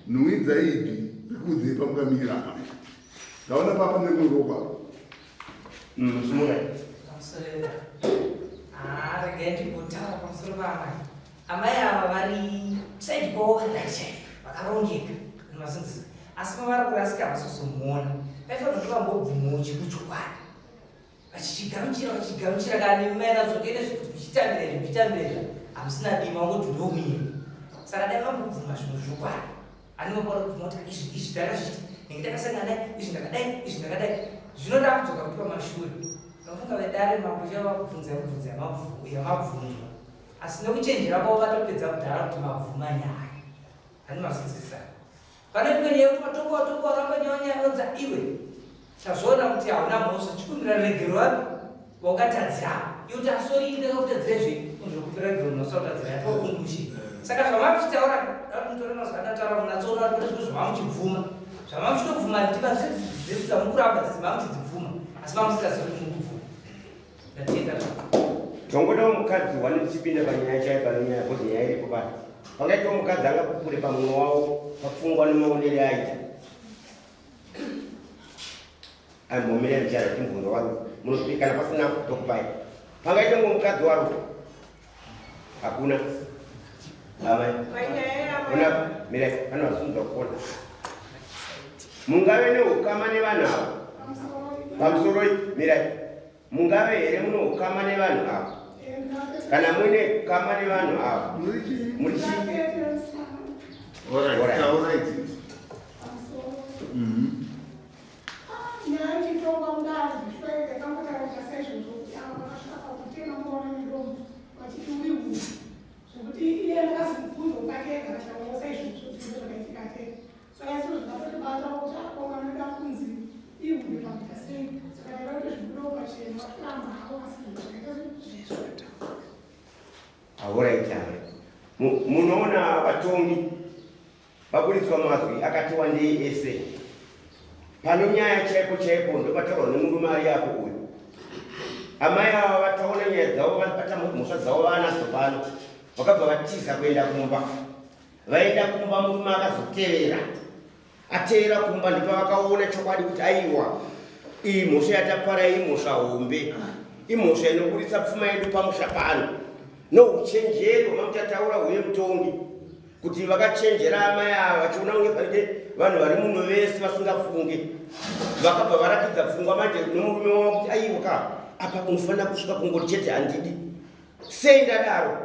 S3: Nhuwidza ipi rikuudzei pamukamira apa. Ndaona papa nemuropa.
S6: Sumukai.
S11: Pamusoro ah, regai ndimbotaura pamusoro paamai. Amai ava vari side kwavo vari right chaivo, vakarongeka mazvinzisa. Asi pavari kurasika havasozomuona. Vaifanira kuti vambobvumawo chekuchokwadi. Vachichigamuchira, vachichigamuchira kana nemi mai nazokene zvekuti muchitambira izvi, muchitambira izvi, hamusina dima wangoti ndomunyika. Saka dai vambobvuma zvinhu zvokwadi. Ani vapora kubvuma kuti izvi izvi ndakazviita, ndinge ndakasangana naye, izvi ndakadai, izvi ndakadai. Zvinoda kudzoka kuti pamashure. Unofunga vedare mambo chaivo vakubvunza mibvunzo yamabvunzwa. Asi nekuchenjera kwavo vatopedza kudhara kuti mabvuma nyaya. Ani mazvinzwisisa? Pane imwe nyaya yekuti watonga watonga waramba nyaya nyaya onza iwe. Tazviona kuti hauna mhosva chikumbira ruregerero wapi wakatadzira. Iwe kuti asori ini ndakakutadzira izvi unzokumbira ruregerero munhu wasakutadzira yatova conclusion. Saka zvamamuchitaura dai mutore mazwi andataura munatsoona kuti pane zvimwe zvamamuchibvuma. Zvamamuchitobvuma ndiva dzese dzamukuramba dzese mamuchidzibvuma asi mamusingazivi kuti mukubvuma. Ndatenda zvangu.
S6: Tongodawo mukadzi wani tichipinda panyaya chaiyo pane nyaya because nyaya iripo pano. Pangaitawo mukadzi angapupure pamumwe wavo papfungwa nemaonere aita. Ambomira ndichara timbunza waro munosvika kana pasina tokupai. Pangaita ngo mukadzi waro. Hakuna. Amai. Kuna mira pana vasunza kuona. Mungave neukama nevanhu ava. Pamusoro mirai. Mungave here mune ukama nevanhu ava? Kana muine ukama nevanhu ava. Muri chii?
S3: All right. All right.
S12: Nyaya ichitonga mudare zvishuwa yakangotaurika saizvozvo kuti ava vakasvika pakutema muroora nedombo vachiti uri hure zvekuti iye akazobvunzwa kwake ega akataurawo saizvozvo kuti ndizvo zvakaitika tete saka isu zvikatotibatawo kuti akoma anoda kunzi ihure pakuita sei saka taida kuti zvibudewo pachena vatoramba havo asi zvakaita sezvo.
S6: Alright, alright. Munoona vatongi vaburitswa mazwi akati wandei ese pano nyaya chaipo chaipo ndopataurwa nemurume ari apo uyu. Amai ava vataona nyaya dzavo vabata mhosva dzavo vanadzo pano vakabva vatiza kuenda kumba. Vaenda kumba murume akazotevera. Atevera kumba ndipavakaona chokwadi kuti aiwa. Iyi mhosva yatapara imhosva hombe, imhosva inoburitsa pfuma yedu pamusha pano. Nouchenjeri hwamamuchataura huye mutongi kuti vakachenjera amai ava vachiona kunge fanike vanhu vari muno vese vasingafunge, vakabva varatidza pfungwa manje nomurume wavo kuti aiwa ka apa unofanira kusvika kungoti chete handidi. Sei ndadaro?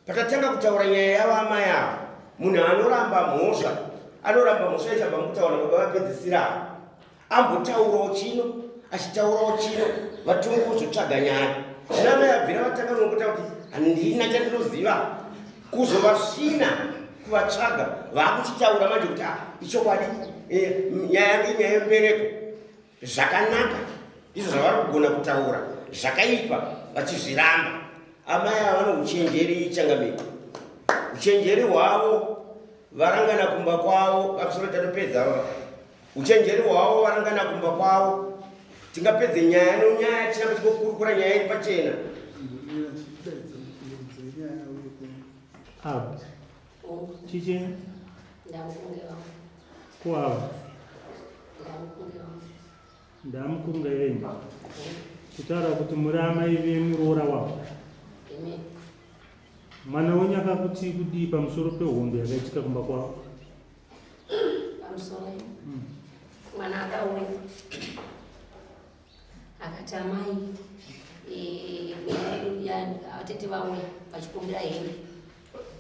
S6: Patatanga kutaura nyaya yavo amai ava, munhu anoramba mhosva anoramba mhosva ichabva mukutaura baba vapedzisira ava ambotaurawo chino achitaurawo chino vatongi vozotsvaga nyaya. Zvino amai abvira vatanga nokutaura kuti handina chandinoziva, kuzovasvina kuvatsvaga vakuchitaura manje kuti ah, ichokwadi nyaya yangu inyaya yembereko. Zvakanaka ndizvo zvavari kugona kutaura, zvakaipa vachizviramba. Amai ava vane uchenjeri changamire, uchenjeri hwavo varangana kumba kwavo. Pamusoro tatopedza ava uchenjeri hwavo varangana kumba kwavo. Tingapedze nyaya nonyaya tiramba tichikokurukura nyaya iri pachena.
S2: Ava chichi ko ava ndamukunga venyu kutaura kuti muri amai vemuroora wavo. Mwana wenyu akakuti kudii pamusoro pehondo yakaitika kumba kwavo?
S13: Pamusoro mwana akauya akati amai atete vauya vachikumbira hembe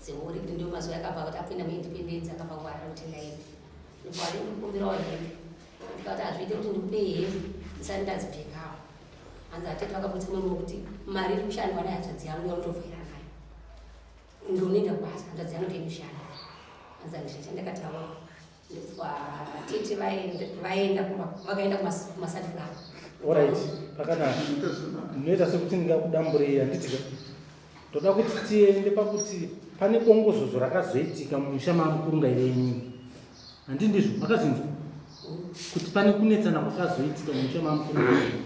S13: dzehori kuti ndio mazuva akabva kuti apinda muindependence akabva kuharare kutenga hembe. Ndobva ati ndikukumbirawo hembe, ndikati hazviite kuti ndikupe hembe ndisati ndadzipfekawo. Hanzi atete vakabudisa muromo kuti mari iri kushandwa nehanzvadzi yangu yaunotovhaira nayo ndinoenda kubasa, hanzvadzi yangu ndiyo inoshanda. Hanzi handina chandakataura. Ndobva tete vaenda vakaenda kumasunflower.
S2: Alright, pakanaka. Ndinoita sekuti ndingakudamburei handiti ka? Ndoda kuti tiende pakuti pane bongozozo rakazoitika mumusha mamukurunga venyu. Handi ndizvo makazvinzwa? Kuti pane kunetsana kwakazoitika mumusha mamukurunga venyu.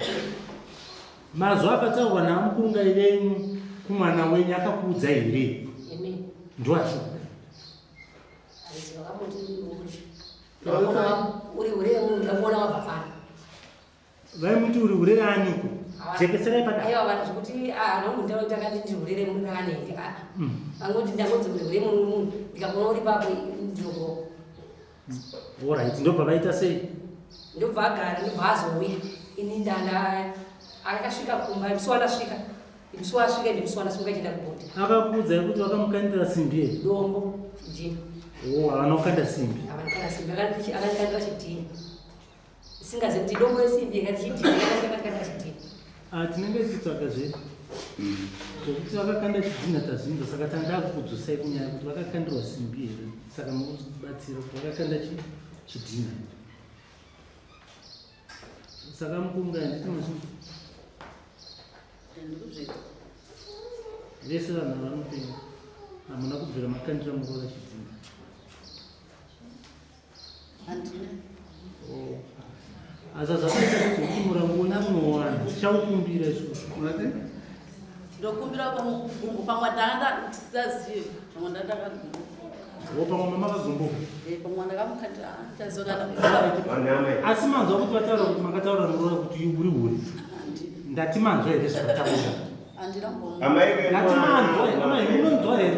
S2: Mazwi akataurwa namukurunga venyu kumwana wenyu akakuudza here?
S13: Amen.
S2: Ndiwacho.
S13: Hanzi vakamuti uri hure. Uri hure munhu ndakuona wabva pano.
S2: Vaimuti uri hure raaniko? Jekeserai padare.
S13: Aiwa vanhu zvekuti ah nongu ndinoita kandi ndiri hure remunhu raanenge ah. Vangoti ndangonzi uri hure munhu munhu ndikakuona uri papo ndinoko.
S2: Alright, ndobva vaita sei?
S13: Ndobva agara ndobva azouya. Ini ndanda akasvika kumba musi wandasvika. Musi wasvika ndi musi wandasimuka chienda kubhodha.
S2: Akakuudzai kuti vakamukandira simbi here?
S13: Dombo chidhina.
S2: Oh, havana kukanda simbi.
S13: Havana kukanda simbi, akandikandira chidhina. Singazivi kuti dombo resimbi yakati chidhina, akandikandira chidhina.
S2: Ah, tinenge tichitsvaga zve zvekuti vakakanda chidhina tazvinzwa, saka tanga kukudzosai kunyaya kuti vakakandirwa simbi here, saka mukubatsira kuti vakakanda chidhina. Saka mukunga handiti mazvinzwa? Vese vanhu ava vanopenga, hamuna kubvira makandira muroora chidhina.
S4: Handina.
S2: Oh. Asi zvakaita kuti kuti murango wenyu unowana, tichaukumbira isusu.
S4: Ndokumbira pamugumbo pamwe ndanga ndisazive pamwe ndanga ndakagumbuka.
S2: Wo pamwe mama vakagumbuka.
S4: Pamwe ndakamukandira ndazokana.
S2: Asi manzwa kuti vataura kuti makataura muroora kuti uri hure. Ndati manzwa here zvakataura?
S4: Handina kumbomuona.
S6: Amai vemwana.
S2: Ndati manzwa here? Amai munonzwa here?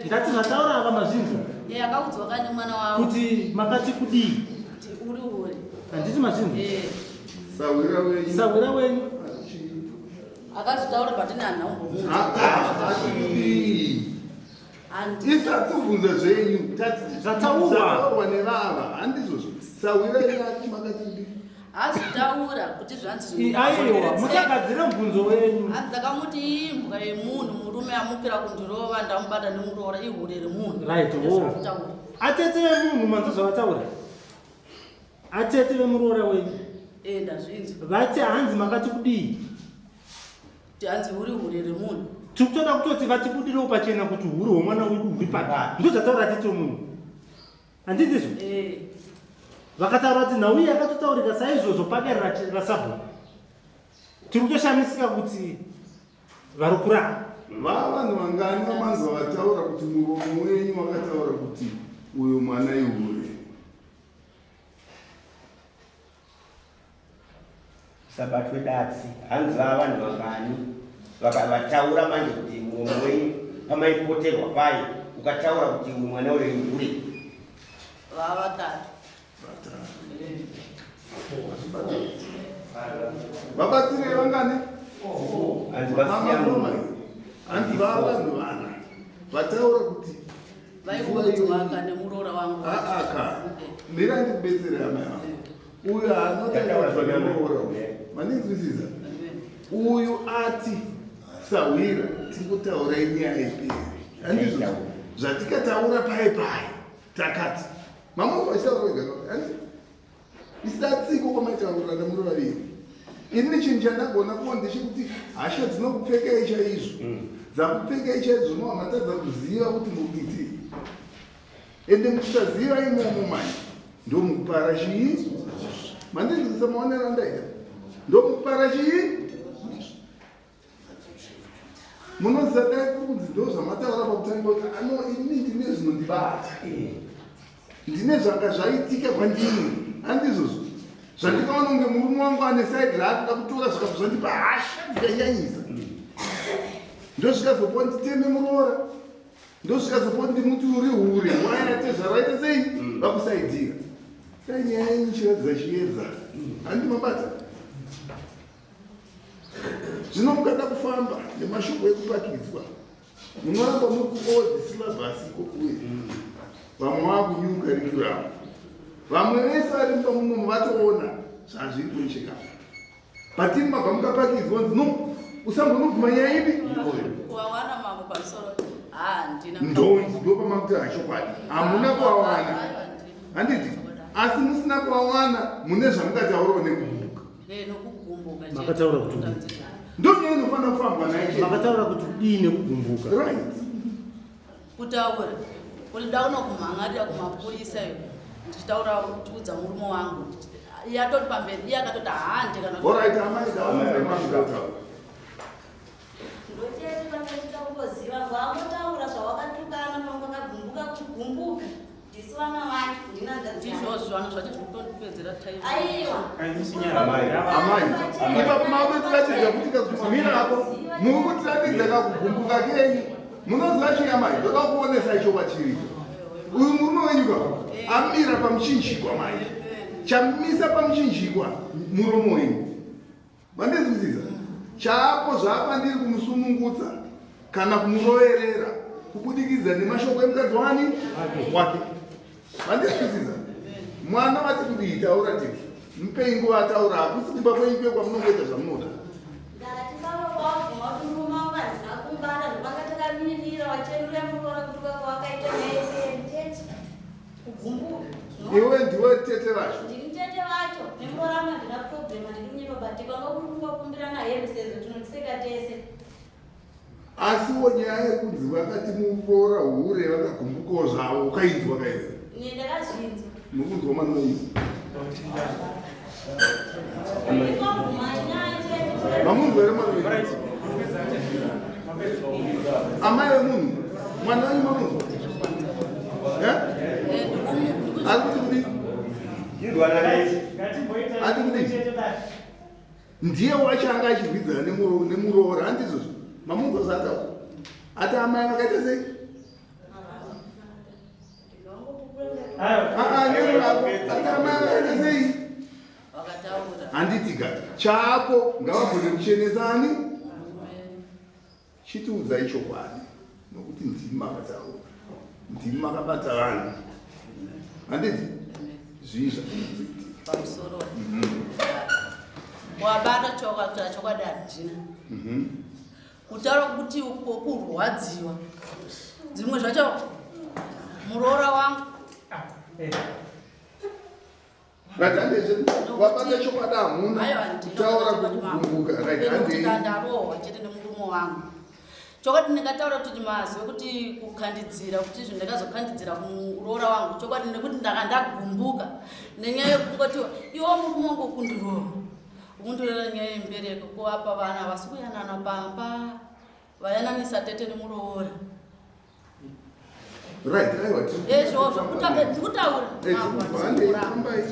S2: Ndati zvataura ava mazvinzwa.
S4: Akaudzwa kani mwana wavo.
S2: Kuti makati kudii?
S4: Kuti uri hure.
S2: Handiti mazvinzwa?
S3: Sahwira wenyu.
S2: Sahwira wenyu.
S4: Akazvitaura but ini handina kumbomuudza.
S3: Hatidii. Isatibvunza zvenyu.
S2: Zvataurwa.
S3: Zvataurwa nevava. Handizvozvo. Sahwira yenyu ati makati kudii?
S4: Azvitaura kuti zvanzi
S2: Aiwa, musagadzire mubvunzo wenyu.
S4: Hanzi ndakamuti imbwa yemunhu, murume amukira kundirova, ndamubata nemuroora, ihure remunhu.
S2: Right, oh.
S4: Ndozvakutaura.
S2: Atete vemunhu manzwa zvavataura. Atete vemuroora wenyu.
S4: Ndazvinzwa.
S2: Vati hanzi makati kudii?
S4: Kuti hanzi uri hure remunhu.
S2: Tiri kutoda kutoti vatibudirewo pachena kuti hure hwemwana wedu huri papi. Ndozvataura atete vemunhu. Handiti ndizvo? Vakataura kuti nhau iyi yakatotaurika saizvozvo padare rasabhuku. Tiri kutoshamisika kuti vari kuramba.
S3: Vanhu vangani vamanzwa vataura kuti muromo wenyu wakataura kuti uyo mwana ihure?
S6: Sabatwe datsi hanzi vava vanhu vangani vataura manje kuti muromo wenyu pamaipoterwa paye ukataura kuti uyu mwana uyo ihure.
S4: Vava vatatu.
S3: Vabatsirei vangani?
S6: Hanzi vasiya munhu.
S3: Hanzi vava vanhu vana vataura kuti
S4: Vaiudzwaka nemuroora wangu.
S3: Aka mira ndikubetsere hama yangu. Uyu haanotaura nemuroora uyu. Mandinzwisisa? Uyu ati sahwira tingotaurai nyaya iperi. Handizvo zvatikataura paye paye takati mamunhu vachitaura vega hanzi isina tsiko kwamaitaurirana muri vaviri. Ini chinhu chandagona kuona ndechekuti hasha dzinokupfekai chaizvo dzakupfekai chaizvo no hamatadza kuziva kuti muri kuitei. Ende muchisaziva imomo manje ndomukupara chii? Mandinzwisa maonero andaita. Ndomukupara chii? Munoziva dai kuri kunzi ndo zvamataura pakutanga kuti ano ini ndine zvinondibata. Ndine zvanga zvaitika kwandiri. Handizvozvo. Zvandikaona kunge murume wangu ane side raanoda kutora zvikabva zvandipa hasha dzikanyanyisa. Ndozvikazopa nditeme muroora. Ndozvikazopa ndimuti uri hure. Waya tezvara vaita sei? Vakusaidira. Dai nyaya yenyu ichiratidza chiedza. Handi mabata. Zvino mukada kufamba nemashoko ekupakidzwa munoramba muri kuold syllabus ikokuye. Vamwe vakunew curriculum. Vamwe vese vari mumba munomu vatoona zvazviri kuitika. But imi mabva mukapakidzwa nzi no usambonobvuma nyaya ipi
S4: Kuwawana mambo pamusoro. Ah, ndina.
S3: ndonzi ndopamakuti hachokwadi hamuna kuwawana handiti asi musina kuwawana mune zvamukataurawo nekugumbuka.
S4: Eh, nokugumbuka. chete.
S2: Makataura kuti kudii?
S3: Ndonyaya inofanira kufambwa naye chete.
S2: Makataura kuti kudii nekugumbuka?
S3: Right.
S4: Kutaura kuti ndaona kumhan'arira kumapurisa iyo ndichitaura ndichiudza murume wangu iye atori pamberi iye akatoti hande kana
S3: Alright, amai ndaona.
S14: Ndochete vanochida kungoziva vangotaura zvawakatukana pamwe vakagumbuka kugumbuka ndisu vana vacho ndina
S4: ndizvozvo vanhu zvacho zviri kutondipedzera time.
S14: Aiwa.
S3: Amai, ipapo makutotiratidza kuti kakumira ako muri kutiratidza kakugumbuka kenyu. Munoziva chii amai? Ndoda kuonesai chokwadi chiripo. Uyu murume wenyu ka amira pamuchinjikwa mai. Chamisa pamuchinjikwa muromo wenyu. Mandinzwisisa? Chaapo zvaapa ndiri kumusunungutsa kana kumuroverera kubudikidza nemashoko emukadzi wani wake. Mandinzwisisa? Mwana vati kudii taura tete. Mupei nguva ataura hakusi kumba kwenyu kwe kwamunongoita zvamunoda.
S14: Ndati baba kwabvuma kuti murume wangu handina kumbata ndopanga takamirira wachenura muroora kutuka kwawakaita nyaya yese tete kugumbuka.
S3: Iwe ndiwe tete vacho.
S14: Ndini tete vacho nemuroora wangu handina problem handidi kunyepa but kwanga kuri kungokumbirana hembe sezvo tinotiseka tese.
S3: Asiwo nyaya yekunzi vakati muroora hure vakagumbukawo zvavo ukainzwa kaiwe.
S14: Ini ndakazvinzwa.
S3: Mukunzwa manoizi.
S14: Ndikobvuma nyaya chete.
S3: Mamunzwa here manoizi? Amai vemunhu, mwana wenyu mamunzwa? Eh? Ari kuti kudii? Ati kudii? Ndiye wacho anga achirwidzana nemuroora handizvozvo? Mamunzwa zvaataura? Ati amai vakaita sei? Ah, ah, nyora. Ati amai vakaita sei?
S4: Vakataura.
S3: Handiti ka chaapo ngavagone kuchenesani chitiudzai chokwadi nokuti ndimi makataura ndimi makabata vanhu handiti zvii zvazvinozoitika
S4: Pamusoro. Wabata chokwadi chokwadi handina. Kutaura kuti uko kurwadziwa. Dzimwe zvacho muroora wangu
S3: Right, handizve wabata chokwadi hamuna kutaura kwekugumbuka right handei
S4: ndarohwa chete nemurume wangu. Chokwadi ndingataura kuti mazwi ekuti kukandidzira kuti izvo ndakazokandidzira kumuroora wangu chokwadi nekuti ndanga ndagumbuka nenyaya yekungoti iwo murume wangu ukundiroora ukundiroora nyaya yembereko ko apa vana havasi kuyanana pamba vayananisa tete nemuroora.
S3: Right, aiwa.
S4: Ezvozvo ndikutaura.
S3: Fambai.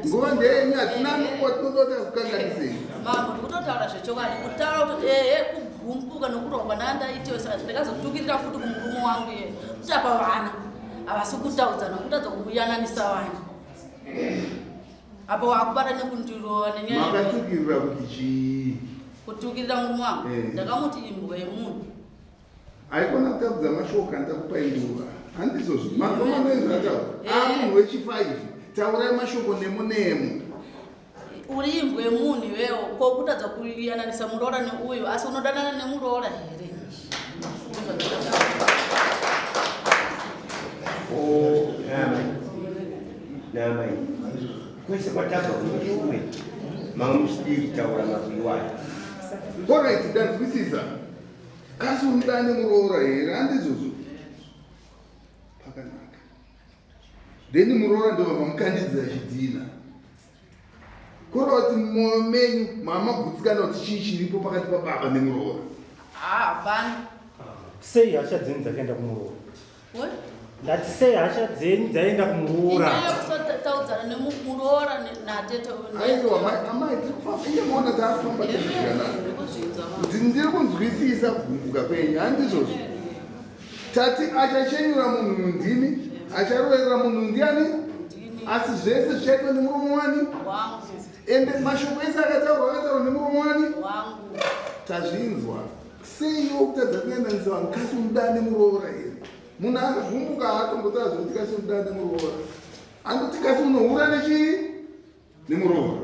S3: Nguva ndeyenyu, hatina nguva tinoda kukanganisei.
S4: Mambo, ndikutotaura zvechokwadi, kutaura kuti ehe kugumbuka nokurohwa nandaitiwe, saka ndakazotukirira futi kumurume wangu iye kuti apa vana havasi kutaudzana, kutadza kuyananisa vana apa wakubata nekundirova nenyaya.
S3: Makatukirira kuti chii?
S4: Kutukirira murume wangu? Ndakamuti imbwa yemunhu.
S3: Haikona kutambudza mashoko andakupai nguva, handizvozvo? Makomanoizvataura amunhu wechi5, taurai mashoko nemo nemo.
S4: Uri imbwa yemunhu iwewo, ko kutadza kuyananisa muroora neuyu, asi unodanana nemuroora here?
S6: Namai, kwese kwatabva kumashure manga muchidii kutaura mazwi iwayo?
S3: Alright, ndanzwisisa. Kasi unodane muroora here, handizvozvo? Pakanaka. Then muroora ndobva mamukandidzira chidhina, kureva kuti mumwoyo menyu mamagutsikana kuti chii chiripo pakati pababa nemuroora?
S4: Hapana.
S2: Sei hasha dzenyu dzakaenda kumuroora?
S4: We?
S2: Ndati sei hasha dzenyu dzaenda kumuroora?
S4: Inyaya yekusataudzana nemuroora natete.
S3: Aiwa amai, tiri kufamba, iye maona taakufamba tezvikanaka.
S4: Ndikuzvinzwa.
S3: Ndiri kunzwisisa kugumbuka kwenyu, handizvozvo? Tati achachenyura munhu ndimi, acharoverera munhu ndiani, asi zvese zvichaitwa nemuromo wani?
S4: Wangu.
S3: Ende mashoko ese akataurwa akataurwa nemuromo wani?
S4: Wangu.
S3: Tazvinzwa. Seiwo kutadza kuyananisa vanhu? Kasi unodane muroora here? Munhu akagumbuka haatombotaura zvekuti kasi unodane muroora, andoti kasi unohura nechii nemuroora,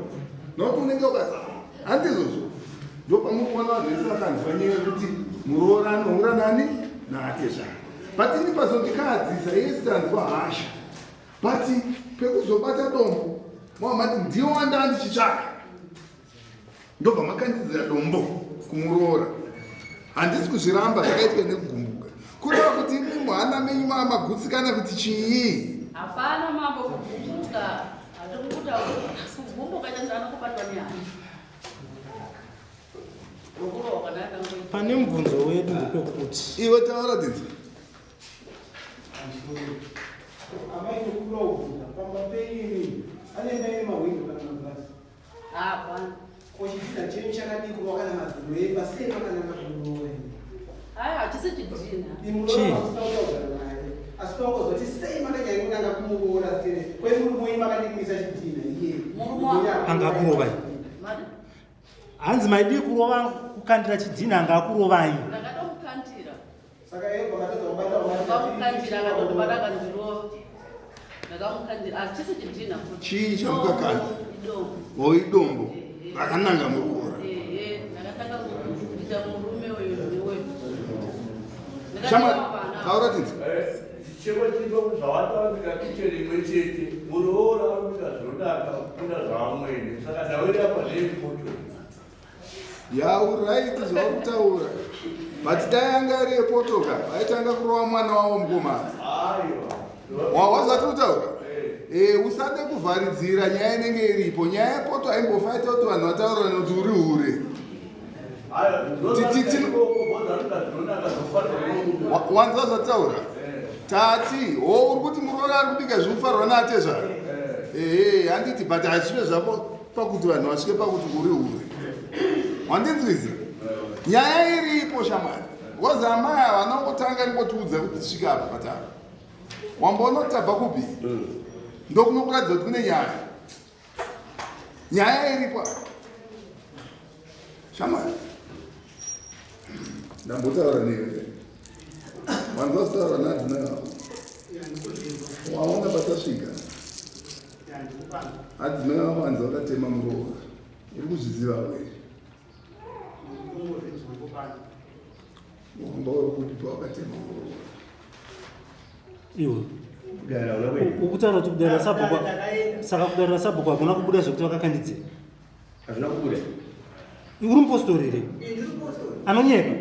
S3: nokuti unenge ukasa, handizvozvo? Ndopamuri kuona vanhu vese vakanzwa nyaya yekuti muroora anohura nani? Naatezvara. But ini pazondikahadzisa, yesi tanzwa hasha, but pekuzobata dombo mamati ndiwo wandaa ndichitsvaka, ndobva makandidzira dombo kumuroora. Handisi kuzviramba, zvakaitika nekugumbuka. Kureva kuti imi muhana menyu mamagutsikana kuti chii?
S4: Hapana mambo, kugumbuka hatikukutaura, kugumbuka chanzana kubatwa nehana nokurohwa kwandakakangoita.
S2: Pane mubvunzo wedu ndepekuti
S3: Iwe taura dzidzi.
S15: Amai, ndokura kubvunza, pamba penyu ane maine mahwindo kana magirasi?
S4: Hapana.
S15: Ko chidhina chenyu chakadii kurwa kana madziro emba, sei makananga kumuroora imi?
S4: Aya hachisi chidhina.
S15: Imuroora hamusina kutaudzana naye, asi pangozwa kuti sei makanyanya kunanga kumuroora tere kwemurume wenyu, makadii kuisa chidhina iye?
S4: Murume wangu.
S2: Angakurovai.
S4: Mari?
S2: Hanzi maidii kurova, kukandira chidhina, anga akurovai.
S4: Ndakatomukandira.
S15: Saka iye pamatadza kubata?
S4: Ndakamukandira, akatondibata akandirova. Ndakamukandira, hachisi chidhina futi.
S3: Chii chamukakanda?
S4: Idombo.
S3: O, idombo rakananga muroora.
S4: Ehe, ndakatanga kuita murume uyu ndiwe.
S3: Shama, taura tidzi.
S16: Chichemo chiripo, zvawataura ndikatiche rimwe chete, muroora arikuita zvinonaka kupfuura zvavamwene, saka nhau iri apa ndeyepoto.
S3: Ya, uright zvauri kutaura, but dai anga ari yepotoka, vaitanga kurova mwana wavo mukomana.
S16: Aiwa.
S3: Wazati kutaura, usade kuvharidzira nyaya inenge iripo. Nyaya yepoto haimbofa ita kuti vanhu vataurira nekuti uri hure. Wanzwa zvataura? Tati ho uri kuti muroora ari kubika zvinofarwa naatezvara, ehe, handiti? But hazvive zvako pakuti vanhu vasvike pakuti uri hure. Wandinzwisa? Nyaya iripo shamwari, because amai ava vanongotanga ngotiudza kuti tisvike apa patava. Wamboona kuti tabva kupi? Ndokunokuratidza kuti kune nyaya, nyaya iripo apa shamwari. Ndambotaura newe, wanzwa kutaura naadzimai vako, waona patasvika. Adzimai vako vanzi vakatema muroora, uri kuzviziva here? Wamba uri kupi pawakatema muroora?
S2: Iwe ukutaura kuti kudarira sabhuku, saka kudarira sabhuku hakuna kubuda zvekuti vakakandidzira?
S6: Hazvina kubuda.
S2: Uri mupostori here anonyepa?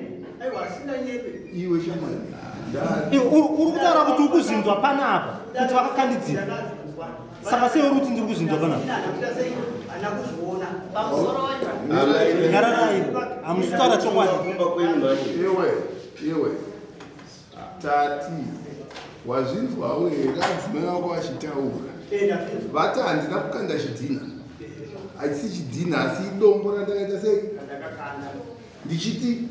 S3: Iwe shamwari.
S2: Iwe uri kutaura kuti uri kuzvinzwa panapa kuti vakakandidzira, saka sei uri kuti ndiri kuzvinzwa panapa? Nyararai, hamusi kutaura chokwadi.
S6: Kumba kwenyu mani.
S3: Iwe, iwe, tati Wazvinzwawo here adzimai vako vachitaura? Vati handina kukanda chidhina. Hachisi chidhina asi idombo randakaita sei? Ndichiti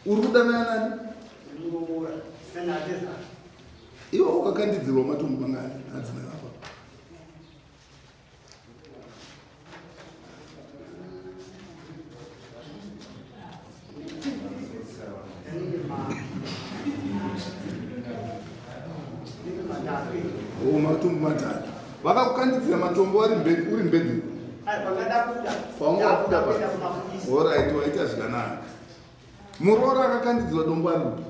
S3: uri kudanana nani? Iwe ukakandidzirwa matombo mangani adzimai vako? Oh, matombo matatu. Vakakukandidzira matombo vari uri mubedroom. Paunga wabuda pa. Alright, waita zvakanaka. Muroora akakandidzirwa dombo ari kupi?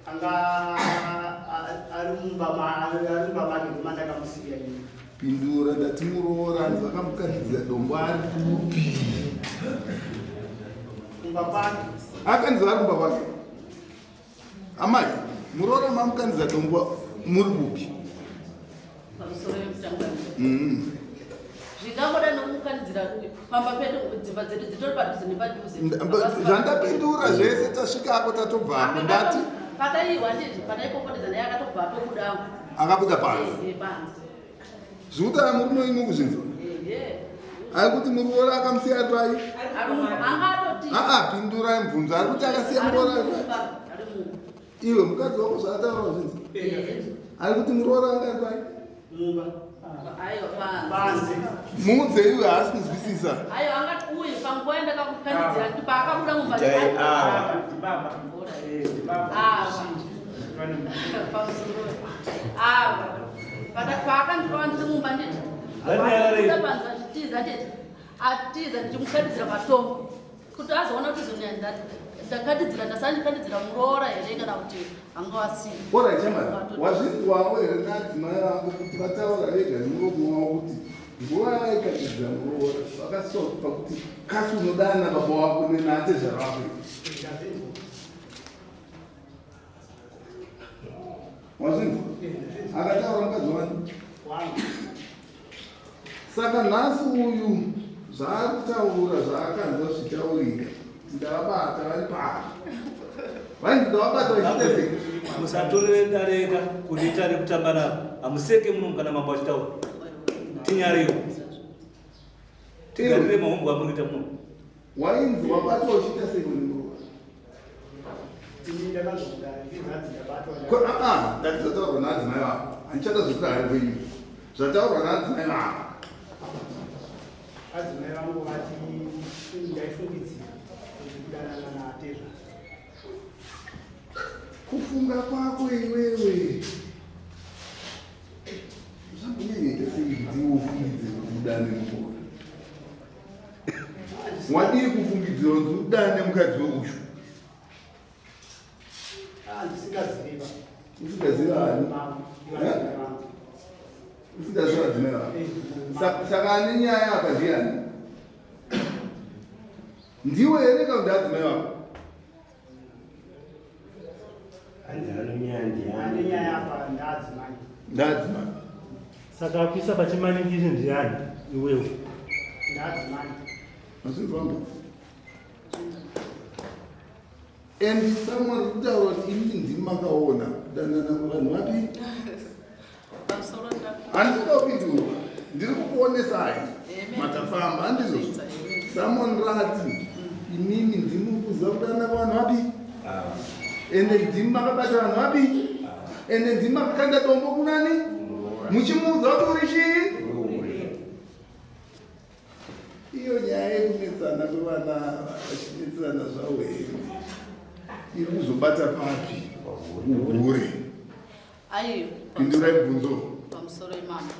S15: Anga ari mumba ari mumba make ndoma ndakamusiya ini.
S3: Pindura, ndati muroora hanzi vakamukandidzira dombo ari kupi?
S15: Kumba kwake.
S3: Akanzi ari kumba kwake. Amai, muroora mamukandidzira dombo muri kupi?
S4: Pamusoro yekutanga. Zvingangoda nokukandidzira pamba pedu, dzimba dzedu dzitori padhuze nepadhuze.
S3: Zvandapindura zvese tasvikako tatobvapo ndati
S4: Pataiwa ndizvo pataipopotedza naye akatobva atobudawo.
S3: Akabuda panze.
S4: Ehe, panze.
S3: Zvekutaura murume wenyu kuzvinzwa.
S4: Ehe.
S3: Ari kuti muroora akamusiya ari pai?
S4: Anga atoti.
S3: Aa, pindurai mubvunzo. Ari kuti akasiya muroora ari pai?
S4: Ari mumba.
S3: Iwe mukadzi wako zvaataura zvinzi. Ari kuti muroora anga ari pai?
S15: Mumba.
S4: Aiwa, panze.
S3: Muudze iwe, haasi kunzwisisa.
S4: Aiwa, angati uyu panguva yandakakukandidzira kuti paakabuda mumba.
S6: Itai ava.
S4: Ava pamusoro ava paakandirova ndiri mumba nditi
S16: Ngatinyararei.
S4: akabuda panze achitiza nditi atiza ndichimukandidzira matombo kuti azoona kuti zoni ndakadidzira ndasandikadidzira muroora here kana kuti anga wasina.
S3: Ora chamari, wazvinzwawo here naadzimai vako kuti vataura vega nemuromo wavo kuti nguva yavaikatidzira muroora vakasvika pakuti kasi unodana baba wako nenatezvara wako here? Wazvinzwa? Akataura mukadzi wani? Saka nhasi uyu zvaari kutaura zvaakanzwa zvichitaurika, ndavabata vari pano. Vainzi ndavabata vachiita sei?
S16: Musatorere dareka kuriita rekutamba naro. Hamuseke muno kana mambo achitaura. Tinyarewo. Tigarire mahumbwe amuri kuita muno.
S3: Wainzi wabatwa uchiita sei kune muroora?
S15: Ini ndakazvoda ndinhanzi ndabatwa.
S3: Aa, ndati zvataurwa naadzimai vako. Handichada zvekuti hari kwenyu. Zvataurwa naadzimai vako.
S15: Adzimai vangu vati ndaifungidzira kuti kudanana natezvara.
S3: Kufunga kwako iwewe zvambonyanyaita sei kuti iwe ufungidzire kuti udane muroora? Wadii kufungidzira kuti udane mukadzi weuyu?
S15: Ndisingaziva.
S3: Usingaziva ani? Eh? Usingaziva adzimai vako. Saka ane nyaya apa ndiani? Ndiwe here kana kuti adzimai vako?
S6: Hanzi ane nyaya ndiani?
S15: Ane nyaya apa ndaadzimai.
S3: Ndaadzimai.
S2: Saka akuisa pachimanikiri ndiani iwewe?
S15: Ndaadzimai.
S3: Mazvinzwa? And someone kutaura kuti imi ndimi makaona kudanana kuvanhu vapi?
S4: Pamusoro.
S3: Handisida kupindurwa, ndiri kukuonesai matafamba, handizvozvo? Someone rati imimi ndimi kuziva kudanana kuvanhu vapi, ende ndimi makabata vanhu vapi, ende ndimi makakanda dombo kunani muchimuudza kuti uri chii. Iyo nyaya yekunetsana kwevana ava vachinetsana zvavo here iri kuzobata papi uhure?
S4: Aiwa.
S3: Pindurai mubvunzo.
S4: Pamusoro imama,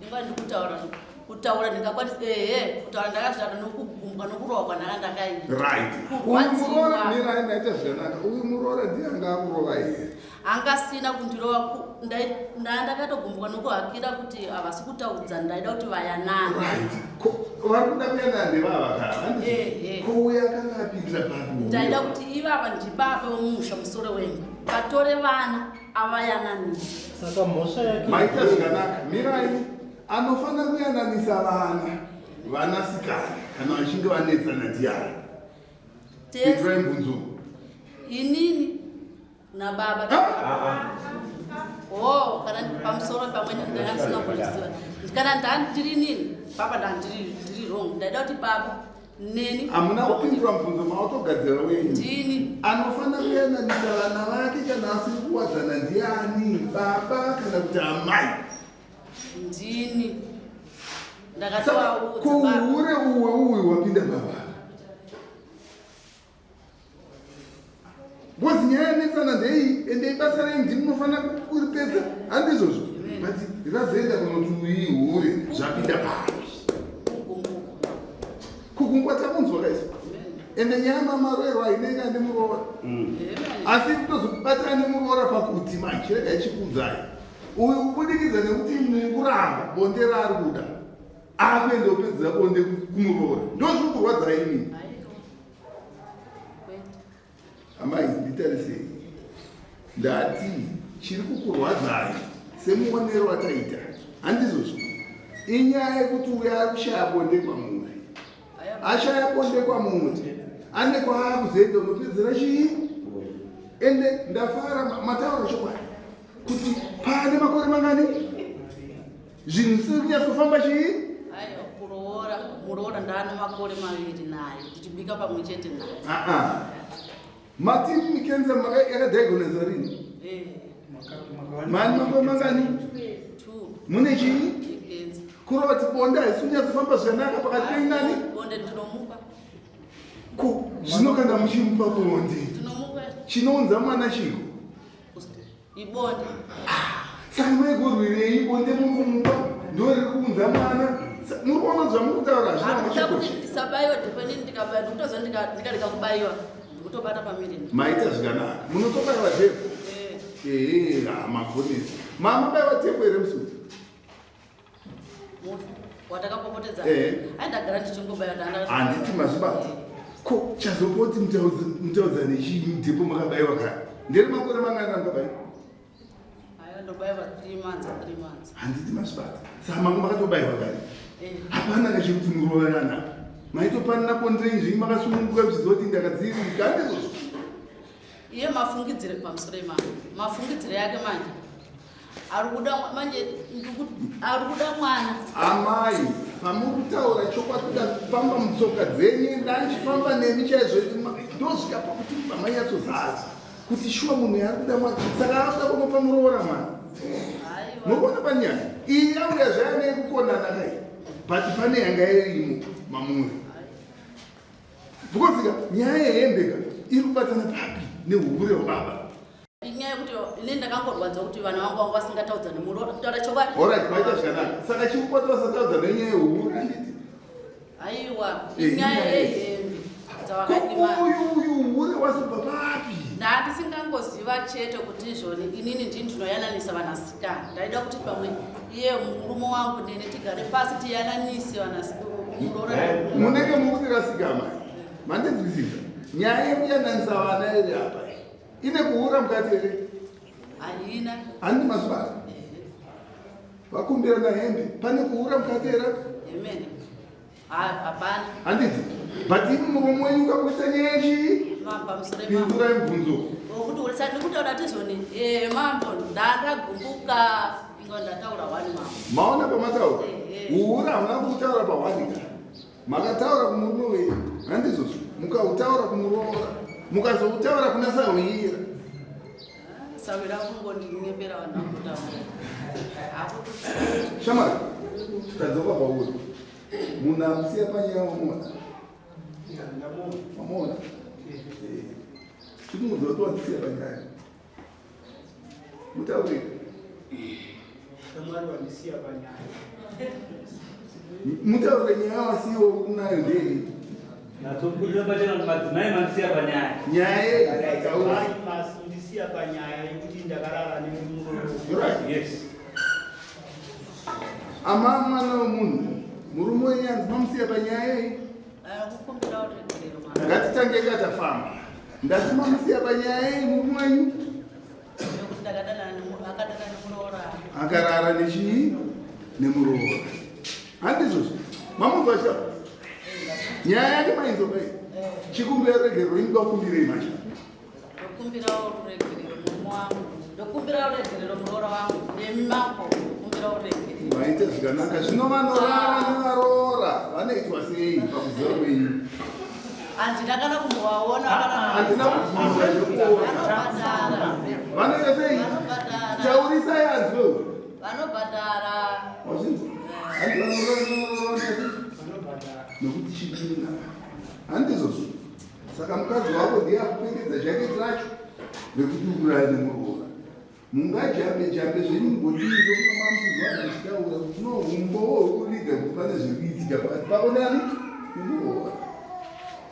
S4: ingwa ndikutaura kutaura ndingakwanisa, ehe, kutaura ndakazvitaura nokugumbwa nokurohwa kwandanga ndakaita.
S3: Right, uyu muroora, mirai, maita zvakanaka. Uyu muroora ndiye anga akurova here?
S4: Angasina kundirova ndakatogumbwa nokuhakira kuti havasi kutaudza, ndaida kuti vayanane.
S3: Right. Vari kuda kuyanana ndevava ka?
S4: Ehe.
S3: Ko uyo akanga apindira papi?
S4: Ndaida kuti ivava ndibaba wemusha, musoro wemba, vatore vana avayananise.
S2: Saka mhosva yake
S3: Maita zvakanaka, mirai. Anofanira kuyananisa vana vanasikana kana vachinge vanetsana ndiani?
S4: Tese.
S3: Pindurai mubvunzo.
S4: Inini. Kuna baba. Oh, kana pamusoro pamwe ndanga ndisina kuziva. Kana ndandiri nini, baba ndandiri ndiri wrong. Ndaida kuti baba neni.
S3: Hamuna kupindura mubvunzo mautogadzira wenyu.
S4: Ndini.
S3: Anofanira kuyananisa vana vake kana asiri kuwadzana ndiani, baba kana kuti amai?
S4: Ndini. Ndakatovaudza baba.
S3: Kuhure uwe uyu wapinda baba. Because nyaya yanetsana ndei, ende ibasa rei ndimi munofanira kuripedza, handizvozvo? But razoenda kunoti uihure zvapinda papi? Kugungwa takunzwa kaisi. Ende nyaya mamaroerwa hainei kana nemuroora. Asi kutozobatana nemuroora pakuti manje rega ichikuudzai. Uyu kubudikidza nekuti mukuramba bonde raari kuda, akuenda kupedzera bonde kumuroora. Ndozviri kurwadza imi. Amai, nditarisei. Ndati chiri kukurwadzai semuonero ataita, handizvozvo? Inyaya yekuti uyo ari kushaya bonde kwamuri, ashaya bonde kwamuri, ane kwaakuzoenda unopedzera chii? Ende ndafara mataura chokwadi kuti pane makore mangani zvinhu zvisiri kunyatsofamba chii?
S4: Aiwa, kuroora, muroora ndaane makore 2 naye, tichibika pamwe chete naye.
S3: Aa, mati mikenza yakadiagnosa rini?
S4: Eh.
S3: Mani makore mangani?
S4: 2.
S3: Mune chii?
S4: Mikenza.
S3: Kurova kuti bonde haisi kunyatsofamba zvakanaka pakati penyu nani?
S4: Bonde ndinomupa.
S3: Ko zvino kana muchimupa bonde,
S4: Ndinomupa.
S3: chinounza mwana chiko?
S4: Ibonde.
S3: Saka maigorwirei bonde muri kumupa ndo riri kuunza mwana? Muri kuona zvamuri kutaura hazvina
S4: Handikuda kuti
S3: kuchikosha.
S4: ndisabayiwa dhopanini, ndikabaiwa ndikutoziva ndikarega kubayiwa ndikutobata pamiri.
S3: Maita zvakanaka. Munotobayiwa dhepo? Ehe, magonesa. Mamabaiwa dhepo here musi uyu?
S4: Watakapopotedza.
S3: Eh.
S4: Ai, ndagara ndichingobaiwa ndanda.
S3: Handiti mazvibata. Ko chazopoti mutaudzane chii dhepo makabayiwa kare? Ndere makore mangani amukabaiwa?
S4: Aiwa, ndobaiwa 3 months, 3 months.
S3: Handiti mazvibata. Saka mangu makatobayiwa kare.
S4: Eh.
S3: Hapana kachekuti muroverana. Maitopanana bonde zvenyu makasununguka muchiziva kuti ndakadzivirika, handizvozvo?
S4: Iye mafungidzire pamusoro emama. Mafungidzire yake manje. Ari kuda manje ari kuda mwana.
S3: Amai, pamuri kutaura chokwadi kuda kufamba mutsoka dzenyu, ndandichifamba nemi chaizvo, ndosvika pakuti mamanyatsozadza kuti shuwa munhu yaari kuda mwana, saka ari kuda kunopa muroora mwana. Munoona panyaya iyi yauya zvaya neyekukonana kai, but pane yanga irimo mamuri. Because ka nyaya yehembe ka iri kubatana papi nehure hwababa?
S4: Inyaya yekuti ini ndakangorwadza kuti vana vangu vangu vasingataudzani muroora kutaura chokwadi.
S3: Alright, maita zvakanaka. Saka chiri kubata vasataudzana nenyaya yehure handiti?
S4: Aiwa,
S3: Eh,
S4: inyaya
S3: inyaya
S4: yehembe dzavakandima.
S3: Uyu uyu hure wazobva papi?
S4: Ndandisingangoziva chete kuti izvoni inini ndini ndinoyananisa vanasikana. Ndaida kuti pamwe iye murume wangu neni tigare pasi tiyananise muroora.
S3: Munenge mukutirasika mai. Mandinzwisisa. Nyaya yekuyananisa vana iri apa ine kuhura mukati here?
S4: Haina.
S3: Handiti mazvibata. Vakumbirana hembe, pane kuhura mukati here?
S4: Amen. Hapana.
S3: Handiti. But imi muromo wenyu ukakuisa nyaya yechii?
S4: Mambo pamusoro emambo.
S3: Pindurai mubvunzo.
S4: Wokuti ndikutaura tizoni, mambo ndandagumbuka inga ndataura wani mambo.
S3: Maona pamataura? Uhura hamuna kutaura pahwanika. Makataura kumurume wenyu, handizvozvo? Mukautaura kumuroora, mukazoutaura kuna sahwira.
S4: Sahwira kungondinyeperera vanhu vakutaura.
S3: Shamwari, tadzoka pauri. Munhu akusiya panyaya wamuona? Wamuona? Chikumuudza kuti wandisiya panyaya. Mutaurire.
S15: Shamwari wandisiya panyaya.
S3: Mutaurire nyaya wasiyiwa unayo ndei?
S2: Natsobudirira pachena kuti madzimai mandisiya panyaya.
S3: Nyaya
S15: Madzimai ndisiya panyaya yekuti ndakarara nemurume.
S3: Right.
S2: Yes.
S3: Ama mwana wemunhu, murume wenyu hanzi mamusiya panyaya yei?
S4: Kukumbira ruregerero mama.
S3: Ngatitange katafamba. Ndati mamusiya panyaya yei murume wenyu?
S4: Nekuti ndakadanana akadanana nemuroora.
S3: Akarara nechii? Nemuroora. Handizvozvo. Mamubva sha. Nyaya yake mainzwa pai. Chikumbira ruregerero inoda kukumbirei manje?
S4: Ndokumbirawo ruregerero. wangu. Ndokumbira uregerero muroora wangu. Nemi mambo ndokumbira uregerero.
S3: Maita zvakanaka. Zvino vanorara nevaroora vanoitwa sei pakuziva kwenyu?
S4: Handina kana kumbovaona kana
S3: Handina kubvunza zvekuona.
S4: Vanobhadhara.
S3: Vanoita sei?
S4: Vanobhadhara.
S3: Taurisai anzwe.
S4: Vanobhadhara.
S3: Wazvinzwa? Handi vanorara nevaroora vanoita sei? Nokuti chidina. Handizvozvo. Saka mukadzi wako ndiye akupfekedza jaketi racho rekuti urara nemuroora. Mungajambe jambe zvenyu mugodii ndokuti mamuzwa achitaura kuti no umbowo hwekuviga kuti pane zviri kuitika pakati pako nani nemuroora.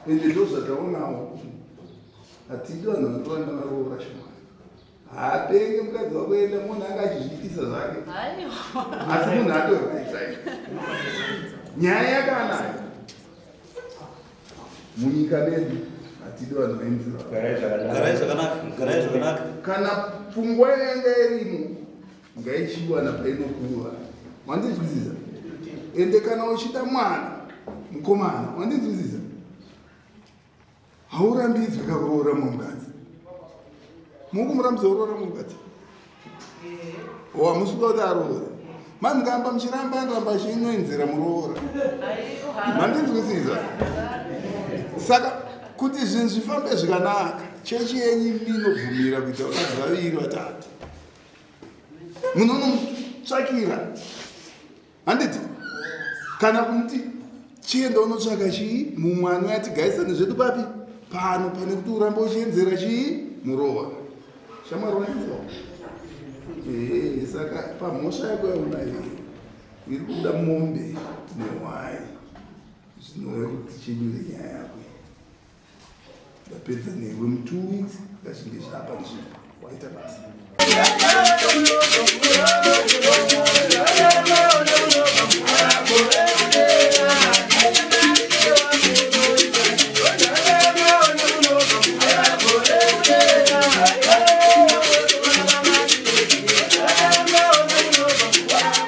S3: Ende ndozvataonawo. Hatidi vanhu vanorara nevaroora shamwari. Haatenge mukadzi wako enda munhu anga achizviitisa zvake.
S4: Aiwa.
S3: Asi munhu atoraitai. Nyaya yakanayo. Munyika medu hatidi vanhu vainzira.
S17: Garai zvakanaka, garai zvakanaka.
S3: Kana pfungwa yanga irimo ngaichiwana painokura. Wandinzwisisa? Ende kana uchida mwana mukomana, wandinzwisisa? Haurambidzwi kakuroora mumwe mukadzi. Mukumurambidza kuroora mumwe mukadzi. Wamusuka kuti aroore. Mani mukamba muchiramba anoramba achinoenzera muroora. Mandinzwisisa? Saka kuti zvinhu zvifambe zvakanaka, chechi yenyu inobvumira kuita vakadzi vaviri vatatu. Munonomutsvakira. Handiti? Kana kumuti chienda unotsvaka chii mumwe anouya tigarisane zvedu papi pano pane kuti urambe uchienzera chii muroora. Shamwari wanzwa? Ee, saka pamhosva yako yaunayo iri kuda mombe nehwai zvinouya kuti tichenyure nyaya yako iyi. Ndapedza newe mu 2 weeks ngazvinge zvapa nzvimbo waita basa.